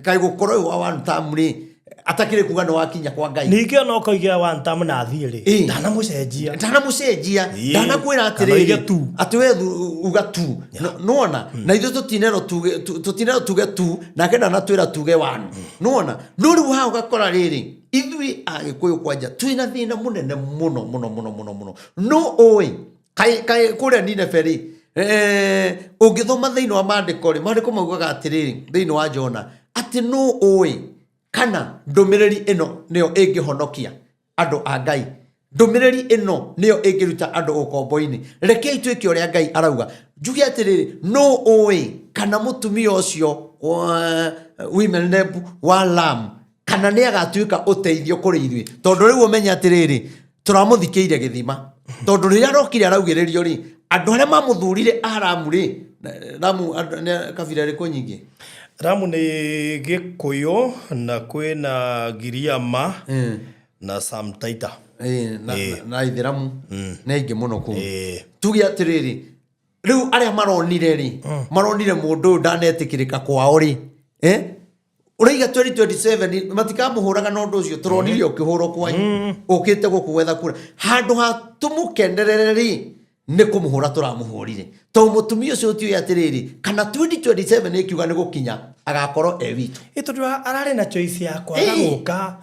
Kaĩ gũkorwo ũyũ wa one term rĩ, atakĩrĩ kuga nĩ wakinya kwa Ngai. Ningĩ ona ũkoiga one term na athiĩ rĩ, ndanamũcenjia. Ndanamũcenjia. Ndanakwĩra Kana oige atĩrĩrĩ, tu. atĩ we uga tu. Nĩwona? Na ithuĩ tũtinerwo tuge, tũtinerwo tuge tu, nake ndanatwĩra tuge one. Nĩwona? No rĩu haha ũgakora rĩrĩ, ithuĩ Agĩkũyũ kwanja twĩna thĩna mũnene mũno mũno mũno mũno mũno. No ũĩ, kaĩ kũrĩa Nineve rĩ, ũngĩthoma thĩinĩ wa maandĩko rĩ, maandĩko maugaga atĩrĩrĩ thĩinĩ wa Jona, atĩ nũ ũĩ kana ndũmĩrĩri ĩno nĩyo ĩngĩhonokia andũ a Ngai, ndũmĩrĩri ĩno nĩyo ĩngĩruta andũ ũkombo-inĩ. Rekei twĩke ũrĩa Ngai arauga. Njuge atĩrĩrĩ, nũ ũĩ kana mũtumia ũcio wa women rep wa Lamu kana nĩ agatuĩka ũteithio kũrĩ ithuĩ, tondũ rĩu ũmenye atĩrĩrĩ, tũramũthikĩire gĩthima, tondũ rĩrĩa arokire araugĩrĩrio rĩ, andũ arĩa mamũthurire a Lamu rĩ, Lamu andũ nĩ kabira ĩrĩkũ nyingĩ? Lamu nĩ Gĩkũyũ na kwĩna Giriama na Samtaita. Na Ithĩramu nĩ aingĩ mũno kũu. Tuge atĩrĩrĩ, rĩu arĩa maronire rĩ, maronire mũndũ ũyũ ndanetĩkĩrĩka kwao rĩ, Ũraiga 2027 matikamũhũraga na ũndũ ũcio, tũronire ũkĩhũrwo kwanyu, ũkĩte gũkũ gwetha kura. Handũ ha tũmũkenerere rĩ, nĩ kũmũhũra tũramũhũrire. Tondũ mũtumia ũcio ũtiũĩ atĩrĩrĩ, kana 2027 ĩkiuga nĩ gũkinya, agakorwo e witũ. Ĩ tondũ ararĩ na choice ya kwaga gũka,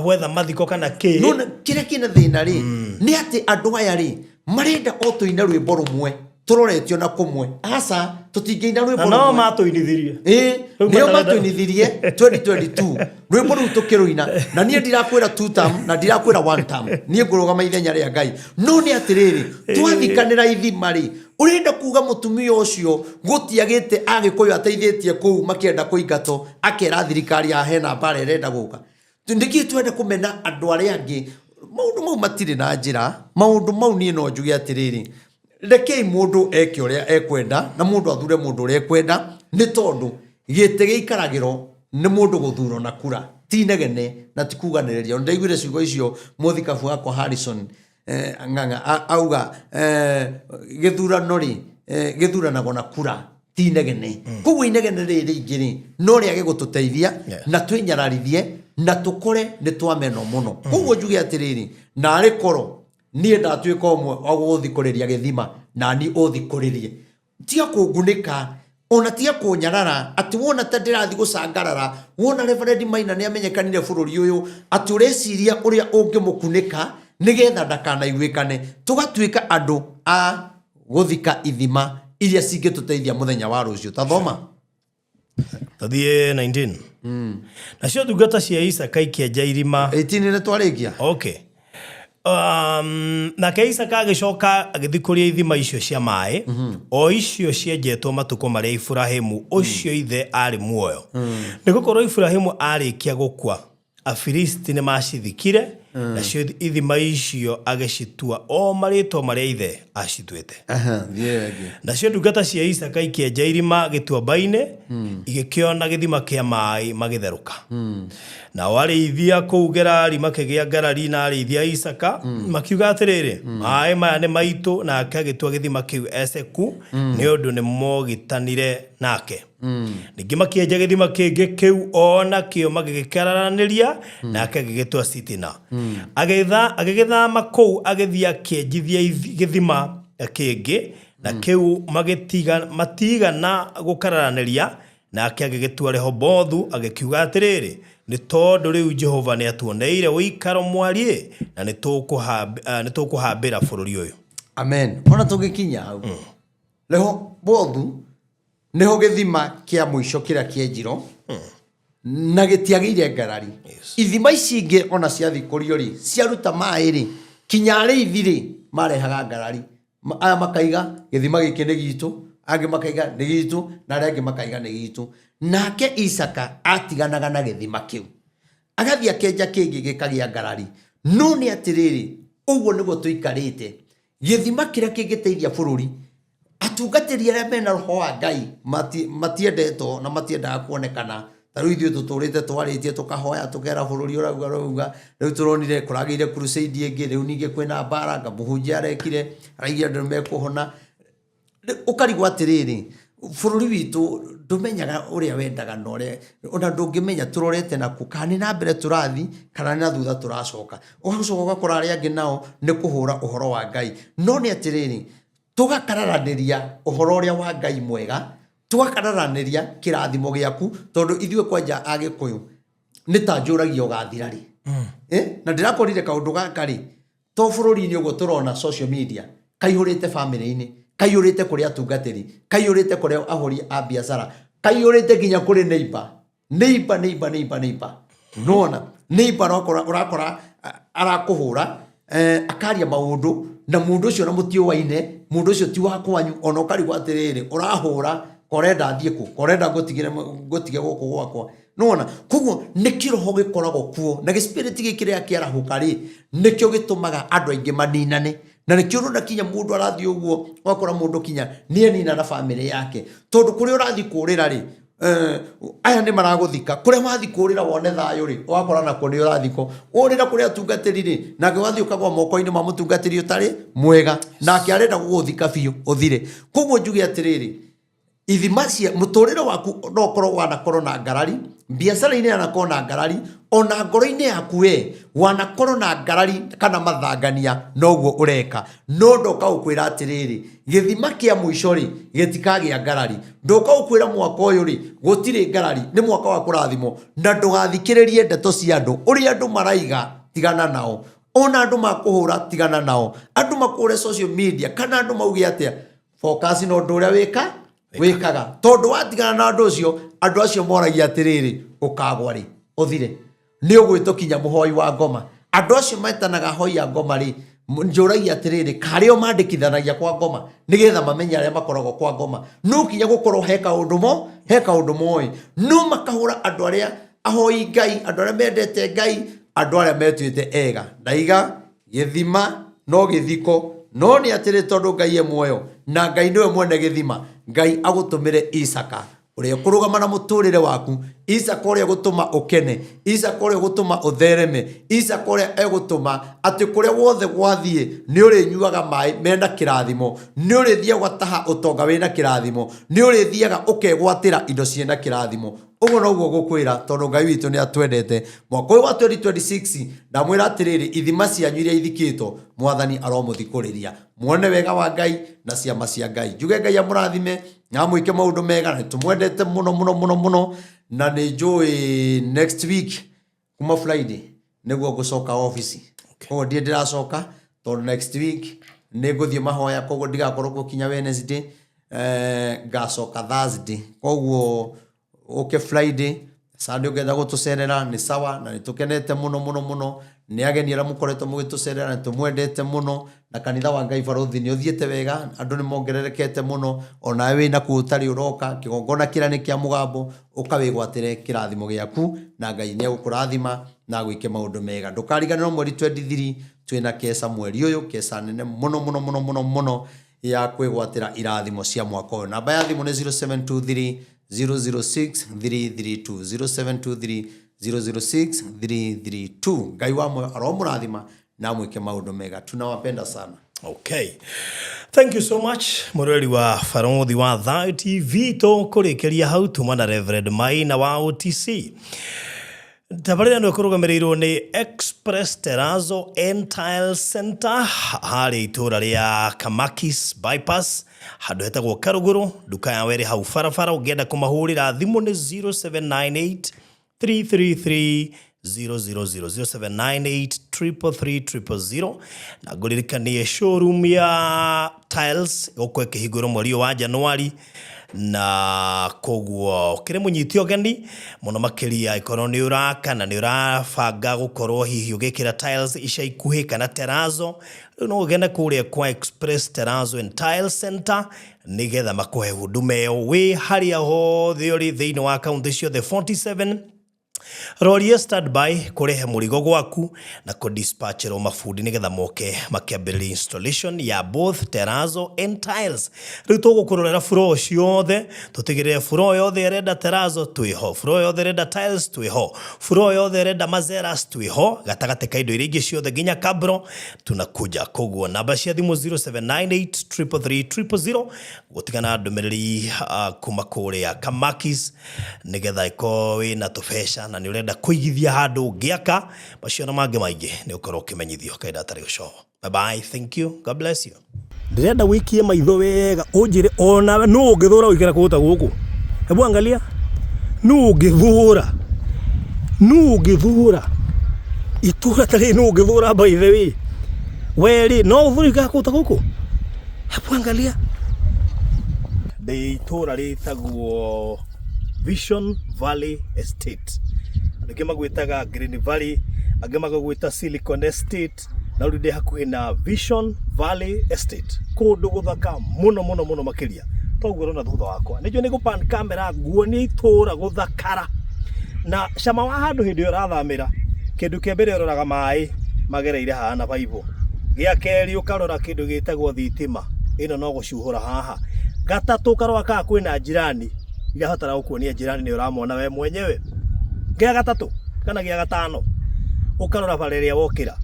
gwetha mathiko kana kĩ. No, kĩrĩa kĩna thĩna rĩ, nĩ atĩ andũ aya rĩ, marenda o tũine rwĩmbo rũmwe. Tũroretio na kũmwe, aca, tũtingĩina Na rwĩmbo no rũmwe. matũinithirie. Ĩĩ, Rĩu nĩo matarenda- matũinithirie 2022 rwĩmbo rũu tũkĩrũina. Na niĩ ndirakwĩra two term na ndirakwĩra one term, niĩ ngũrũgama ithenya rĩa Ngai. No nĩ atĩrĩrĩ, twathikanĩra ithima rĩ, ũrenda kuga mũtumia ũcio gũtiagĩte Agĩkũyũ ateithĩtie kũu makĩenda kũingatwo, akera thirikari haha hena mbara ĩrenda gũka? Nĩkĩ twenda kũmena andũ arĩa angĩ? Maũndũ mau matirĩ na njĩra. Maũndũ mau niĩ no njuge atĩrĩrĩ, rekei mũndũ eke ũrĩa ekwenda na mũndũ athure mũndũ ũrĩa ekwenda, nĩ tondũ gĩtĩ gĩikaragĩrwo nĩ mũndũ gũthurwo na kura, ti inegene na ti kuganĩrĩria. Ndaiguire ciugo icio mũthikabu wakwa Harrison Ng'ang'a auga gĩthurano rĩ, gĩthuranagwo na kura, ti inegene. Koguo inegene rĩrĩ rĩingĩ rĩ, no rĩage gũtũteithia na twĩnyararithie na tũkore nĩ twamenwo mũno. Koguo njuge atĩrĩrĩ, narĩ korwo niĩ ndatuĩka ũmwe wa gũgũthikũrĩria gĩthima, nani ũthikũrĩrie, tiga kũngunĩka ona tiga kũnyarara atĩ wona ta ndĩrathiĩ gũcangarara, wona Reverend Maina nĩ amenyekanire bũrũri ũyũ, atĩ ũreciria ũrĩa ũngĩmũkunĩka nĩgetha ndakanaiguĩkane. Tũgatuĩka andũ a gũthika ithima iria cingĩtũteithia mũthenya wa rũciũ. Ta thoma. Tathiĩ 19. Nacio ndungata cia Isaka ikĩenja irima. 18 nĩ twarĩkia. Okay. Nake Isaka agĩcoka agĩthikũria ithima icio cia maĩ, o icio cienjetwo matukũ marĩa Iburahimu ũcio ithe aarĩ muoyo. Nĩ gũkorwo Iburahimu aarĩkia gũkua, Afilisti nĩ maacithikire, nacio ithima icio agĩcitua o marĩĩtwa marĩa ithe aacituĩte. Aha, thiĩ ĩyo ĩngĩ. Nacio ndungata cia Isaaka ikĩenja irima gĩtuamba-inĩ, igĩkĩona gĩthima kĩa maĩ magĩtherũka. Nao arĩithia kũu Gerari makĩgĩa ngarari na arĩithia a Isaaka, makiuga atĩrĩrĩ, "Maĩ maya nĩ maitũ." Nake agĩtua gĩthima kĩu Eseku, nĩ ũndũ nĩmogitanire nake. Ningĩ makĩenja gĩthima kĩngĩ kĩu o nakĩo magĩgĩkararanĩria, nake agĩgĩtua Sitina. Agĩgĩthama kũu agĩthiĩ akĩenjithia gĩthima kĩngĩ, na kĩu matigana gũkararanĩria, nake agĩgĩtua Rehobothu, agĩkiuga atĩrĩrĩ, "Nĩ tondũ rĩu Jehova nĩatuoneire ũikaro mwariĩ, na nĩtũkũhambĩra bũrũri ũyũ." Amen. Ona tũgĩkinya hau, Rehobothu nĩho gĩthima kĩa mũico kĩrĩa kĩenjirwo na gĩtiagĩire ngarari. Ithima ici ingĩ ona ciathikũrio rĩ, ciaruta maĩ rĩ, kinya arĩithi rĩ, marehaga ngarari. Aya makaiga gĩthima gĩkĩ nĩ gitũ, angĩ makaiga nĩ gitũ, na arĩa angĩ makaiga nĩ gitũ. Nake Isaka atiganaga na gĩthima kĩu, agathiĩ akenja kĩngĩ gĩkagĩa ngarari. No nĩ atĩrĩrĩ, ũguo nĩguo tũikarĩte. Gĩthima kĩrĩa kĩngĩteithia bũrũri, atungatĩri arĩa mena roho wa Ngai matiendetwo na matiendaga kuonekana. Ta rĩu ithuĩ tũtũrĩte twarĩtie, tũkahoya, tũkera bũrũri ũrauga ũrauga, rĩu tũronire kũragĩire crusade ĩngĩ, rĩu ningĩ kwĩna mbara, nga mũhunjia arekire, araigire andũ nĩmekũhona. Ũkarigwo atĩrĩrĩ, bũrũri witũ ndũmenyaga ũrĩa wendaga na ũrĩa ona ndũngĩmenya tũrorete nakũ, kana nĩ na mbere tũrathiĩ kana nĩ na thutha tũracoka. Ũgacoka ũgakora arĩa angĩ nao nĩ kũhũra ũhoro wa Ngai. No nĩ atĩrĩrĩ, tũgakararanĩria ũhoro ũrĩa wa Ngai mwega, tũgakararanĩria kĩrathimo gĩaku, tondũ ithuĩ kwanja Agĩkũyũ nĩ ta njũragia ũgathira rĩ. Na ndĩrakorire kaũndũ gaka rĩ, to bũrũri-inĩ ũguo tũrona social media kaihũrĩte famĩlĩ-inĩ, kaihũrĩte kũrĩ atungatĩri, kaihũrĩte kũrĩ ahũri a biacara, kaihũrĩte nginya kũrĩ neighbor. Neighbor, neighbor, neighbor, neighbor. Nona neighbor ũrakora arakũhũra, akaria maũndũ na mũndũ ũcio na mũtiũaine, mũndũ ũcio ti wa kwanyu, ona ũkarigwo atĩrĩrĩ, ũrahũra korenda thiĩ kũ, korenda ngũtige gũkũ gwakwa. Nona koguo nĩ kĩroho gĩkoragwo kuo na gĩspiriti gĩkĩ kĩrĩa kĩarahũka rĩ, nĩkĩo gĩtũmaga andũ aingĩ maninane, na nĩkĩo ũrona kinya mũndũ arathiĩ ũguo, ũgakora mũndũ kinya nĩenina na bamĩrĩ yake, tondũ kũrĩa ũrathiĩ kũrĩra rĩ, aya nĩ maragũthika. Kũrĩa wathiĩ kũrĩra wone thayũ rĩ, ũgakora nakuo nĩ ũrathikwo. Ũrĩra kũrĩa atungatĩri rĩ, nake ũgathiĩ ũkagwa moko-inĩ ma mũtungatĩri ũtarĩ mwega, nake arenda gũgũthika biũ ũthire. Koguo njuge atĩrĩrĩ, ithima cia mũtũrĩre waku no ũkorwo wanakorwo na ngarari, biacara-inĩ yanakorwo na ngarari, ona ngoro-inĩ yaku we wanakorwo na ngarari kana mathangania, noguo ũreka. No ndoka gũkwĩra atĩrĩrĩ, gĩthima kĩa mũico rĩ, gĩtikagĩa ngarari. Ndoka gũkwĩra mwaka ũyũ rĩ, gũtirĩ ngarari, nĩ mwaka wa kũrathimwo. Na ndũgathikĩrĩrie ndeto cia andũ, ũrĩa andũ maraiga tigana nao, ona andũ makũhũra tigana nao, andũ makũhũre social media kana andũ mauge atĩa. Focus na ũndũ ũrĩa wĩka wĩkaga, tondũ watigana na ũndũ ũcio, andũ acio moragia atĩrĩrĩ, ũkagwa rĩ, ũthire nĩ ũgwĩtũkinya mũhoi wa ngoma. Andũ acio metanaga ahoi a ngoma rĩ, njũragia atĩrĩrĩ, karĩ o mandĩkithanagia kwa ngoma nĩgetha mamenye arĩa makoragwo kwa ngoma? No kinya gũkorwo he kaũndũ mo, he kaũndũ moĩ, no makahũra andũ arĩa ahoi Ngai, andũ arĩa mendete Ngai, andũ arĩa metuĩte ega. Ndaiga gĩthima no gĩthiko, no nĩ atĩrĩ, tondũ Ngai e muoyo na Ngai nĩwe mwene gĩthima, Ngai agũtũmĩre Isaka ũrĩa ũkũrũgama na mũtũrĩre waku, Isaka ũrĩa ũgũtũma ũkene, Isaka ũrĩa ũgũtũma ũthereme, Isaka ũrĩa egũtũma atĩ kũrĩa wothe gwathiĩ nĩ ũrĩnyuaga maĩ mena kĩrathimo, nĩ ũrĩthiaga ũgataha ũtonga wĩna kĩrathimo, nĩ ũrĩthiaga ũkegwatĩra indo ciĩna kĩrathimo. Ũguo noguo ngũkwĩra, tondũ Ngai witũ nĩ atwendete. Mwaka ũyũ wa 2026, ndamwĩra atĩrĩrĩ, ithima cianyu iria ithikĩtwo, Mwathani aromũthikũrĩria, muone wega wa Ngai na ciama cia Ngai. Njuge Ngai amũrathime na amwĩke maũndũ mega, na nĩtũmwendete mũno mũno mũno mũno. Na nĩ njũĩ next week kuma Friday nĩguo ngũcoka obici. Koguo ndirĩ ndĩracoka, tondũ next week nĩ ngũthiĩ mahoya, koguo ndigakorwo kuo kinya Wednesday, ngacoka Thursday. Koguo ũke Friday, Sunday ũngĩenda gũtũcerera nĩ sawa, na nĩ tũkenete mũno mũno mũno nĩ ageni arĩa mũkoretwo mũgĩtũcerera, nĩ tũmwendete mũno. Na kanitha wa Ngai Barũthi nĩ ũthiĩte wega, andũ nĩ mongererekete mũno. Onawe wĩna kũu ũtarĩ ũroka kĩgongona kĩrĩa nĩ kĩa mũgambo, ũkawĩgwatĩre kĩrathimo gĩaku, na Ngai nĩ egũkũrathima na agwĩke maũndũ mega. Ndũkariganĩrwo mweri 23 twĩna keca, mweri ũyũ keca nene mũno mũno mũno mũno mũno ya kwĩgwatĩra irathimo cia mwaka ũyũ. Namba ya thimũ nĩ 0723 006 332, 0723 006 332. Ngai wa muoyo aromũrathima na amwĩke maũndũ mega. Tunawapenda sana. Okay. Thank you so much, mũrori wa Barothi wa Thayo TV. Tũkũrĩkĩria hau tuma na Reverend Maina wa OTC. Tabarĩra ĩno ĩkũrũgamĩrĩirwo nĩ Express Terrazzo and Tile Center harĩa itũũra rĩa Kamakis Bypass, handũ hetagwo Karũgũrũ. Nduka yao ĩrĩ hau barabara. Ũngĩenda kũmahũrĩra thimũ nĩ 0798 333 000, 0798 333 000. Na ngũririkanie showroom ya tiles gũkũ ĩkĩhingũrwo mweri ũyũ wa Januari, na koguo ũkĩrĩ mũnyite ũgeni mũno makĩria ĩkorwo nĩ ũraka na nĩ ũrabanga gũkorwo hihi ũgĩkĩra tiles ica ikuhĩ kana terrazzo. Rĩu no ũgende kũrĩa kwa Express Terrazzo and Tile Center nĩgetha makũhe huduma ĩyo wĩ harĩa hothe ũrĩ thĩinĩ wa kaunti ciothe 47. Rorie standby kũrehe mũrigo gwaku na kũdispatcherwo mabundi nĩgetha moke makĩambĩrĩria installation ya both terrazzo and tiles. Rĩu tũgũkũrorera floor ciothe, tũtigĩrĩre floor yothe ĩrenda terrazzo twĩho, floor yothe ĩrenda tiles twĩho, floor yothe ĩrenda mazeras twĩho, gatagatĩ ka indo iria ingĩ ciothe nginya cabro tunakuja. Koguo namba cia thimũ 0798 333 000, gũtigana ndũmĩrĩri kuma kũrĩa Kamakis, nĩgetha ĩkorwo wĩna tũbeca na nĩ ũrenda kũigithia handũ ũngĩaka macio na mangĩ maingĩ, nĩ ũkorwo ũkĩmenyithio kahinda gatarĩ gũcoho. Bye bye, thank you, God bless you. Ndĩrenda wĩikie maitho wega ũnjĩre onawe nũ ũngĩthũra gũikara kũndũ ta gũkũ. Hebu angalia, nũ ũngĩthũra, nũ ũngĩthũra itũra ta rĩrĩ, nũ ũngĩthũra? By the way, we rĩ, no ũthũre gũikara kũndũ ta gũkũ? Hebu angalia, ndĩ itũra rĩtagwo Vision Valley Estate. Andũ aingĩ magwĩtaga Green Valley, angĩ magagwĩta Silicon Estate, na rĩu ndĩ hakuhĩ na Vision Valley Estate, kũndũ gũthaka mũno mũno mũno makĩria. Toguo ũrona thutha wakwa, nĩnjũĩ nĩ gũpan camera nguonie itũra gũthakara na cama wa handũ. Hĩndĩ ĩyo ũrathamĩra, kĩndũ kĩa mbere ũroraga maĩ magereire haha na baibũ, gĩa kerĩ ũkarora kĩndũ gĩtagwo thitima ĩno no gũcuhũra haha, gatatũ ũkarora kana kwĩna njirani. Irabatara gũkuonia njirani, nĩ ũramona we mwenyewe. Gĩa gatatũ kana gĩa gatano, ũkarora bara ĩrĩa wokĩra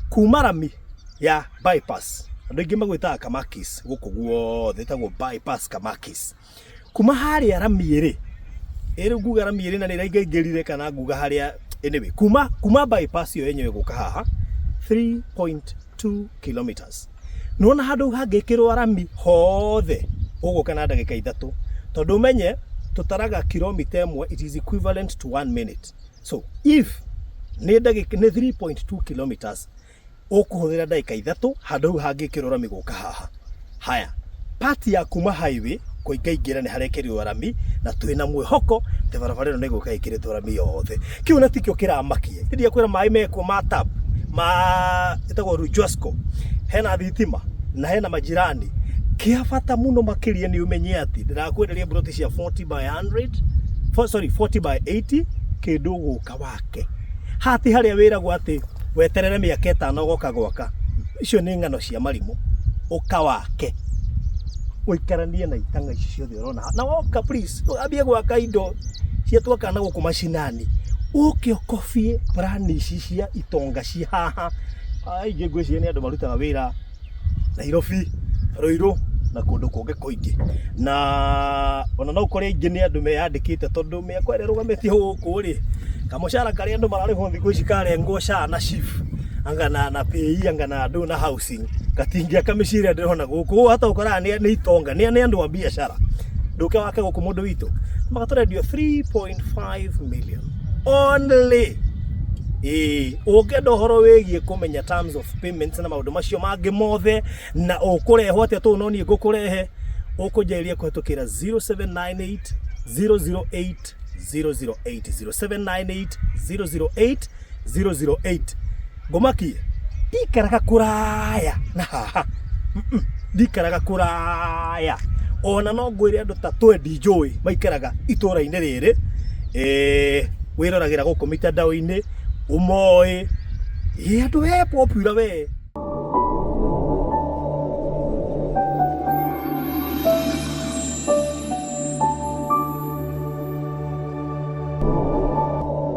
kuma rami ya bypass. Andũ aingĩ magwĩtaga Kamakis, gũkũ guothe ĩtagwo bypass Kamakis. Kuma harĩa rami ĩrĩ ĩrĩ, nguga rami ĩrĩ na nĩ ĩraingaingĩrire kana nguga harĩa, anyway, kuma bypass ĩyo yenyewe gũka haha 3.2 kilometers. Nĩwona handũ hangĩkĩrwo rami hothe ũgũka na ndagĩka 3, tondũ ũmenye tũtaraga kilomita 1, it is equivalent to 1 minute. So if nĩ ndagĩka nĩ 3.2 kilometers, ũkũhũthĩra ndagĩka 3 handũ hau hangĩkĩrwo rami gũka haha. Haya, Part ya kuma highway kũingaingĩra nĩ harekĩrirwo rami na twĩna mwĩhoko atĩ barabara ĩno nĩ ĩgũka ĩkĩrĩtwo rami yothe. Kĩu na tikĩo kĩramakia. Ndiakwĩra maĩ mekuo ma tap ma ĩtagwo Rujwasco, hena thitima na hena majirani. Kĩa bata mũno makĩria nĩ ũmenye atĩ ndĩrakwenderia mburoti cia 40 by 100, sorry 40 by 80 kĩndũ ũgũka wake. Haha ti harĩa wĩragwo atĩ weterere mĩaka ĩtano ũgoka gwaka. Icio nĩ ng'ano cia marimũ. Ũka wake ũikaranie na itang'a ici ciothe ũrona haha. Na woka please ndũgambie gwaka indo cia twaka na gũkũ macinani. Ũke ũkobie plan ici cia itonga ci haha. Aingĩ ngwĩciria nĩ andũ marutaga wĩra Nairobi, Ruiru na kũndũ kũngĩ kũingĩ. Na ona no ũkore aingĩ nĩ andũ meyandĩkĩte tondũ mĩako ĩrĩa ĩrũgamĩtio gũkũ rĩ, kamũcara karĩa andũ mararĩhwo thikũ ici karengwo SHA na SHIF anga na PAYE anga na andũ na housing gatingĩaka mĩciĩ ĩrĩa ndĩrona gũkũ. Koguo hata ũkoraga nĩ itonga, nĩ andũ a biacara. Ndũke wake gũkũ mũndũ witũ. Magatũrendio 3.5 million only. Ĩĩ, ũngĩenda ũhoro wĩgiĩ kũmenya terms of payments na maũndũ macio mangĩ mothe na ũkũrehwo atĩa tondũ no niĩ ngũkũrehe, ũkũnjarĩria kũhetũkĩra 0798 008 008 0798 008 008. Ngũmakie ndikaraga kũraya na haha, ndikaraga kũraya ona no ngwĩre andũ ta twendi njũĩ maikaraga itũra-inĩ rĩrĩ, wĩroragĩra gũkũ mitandao-inĩ ũmoĩ, ĩ andũ he popular we.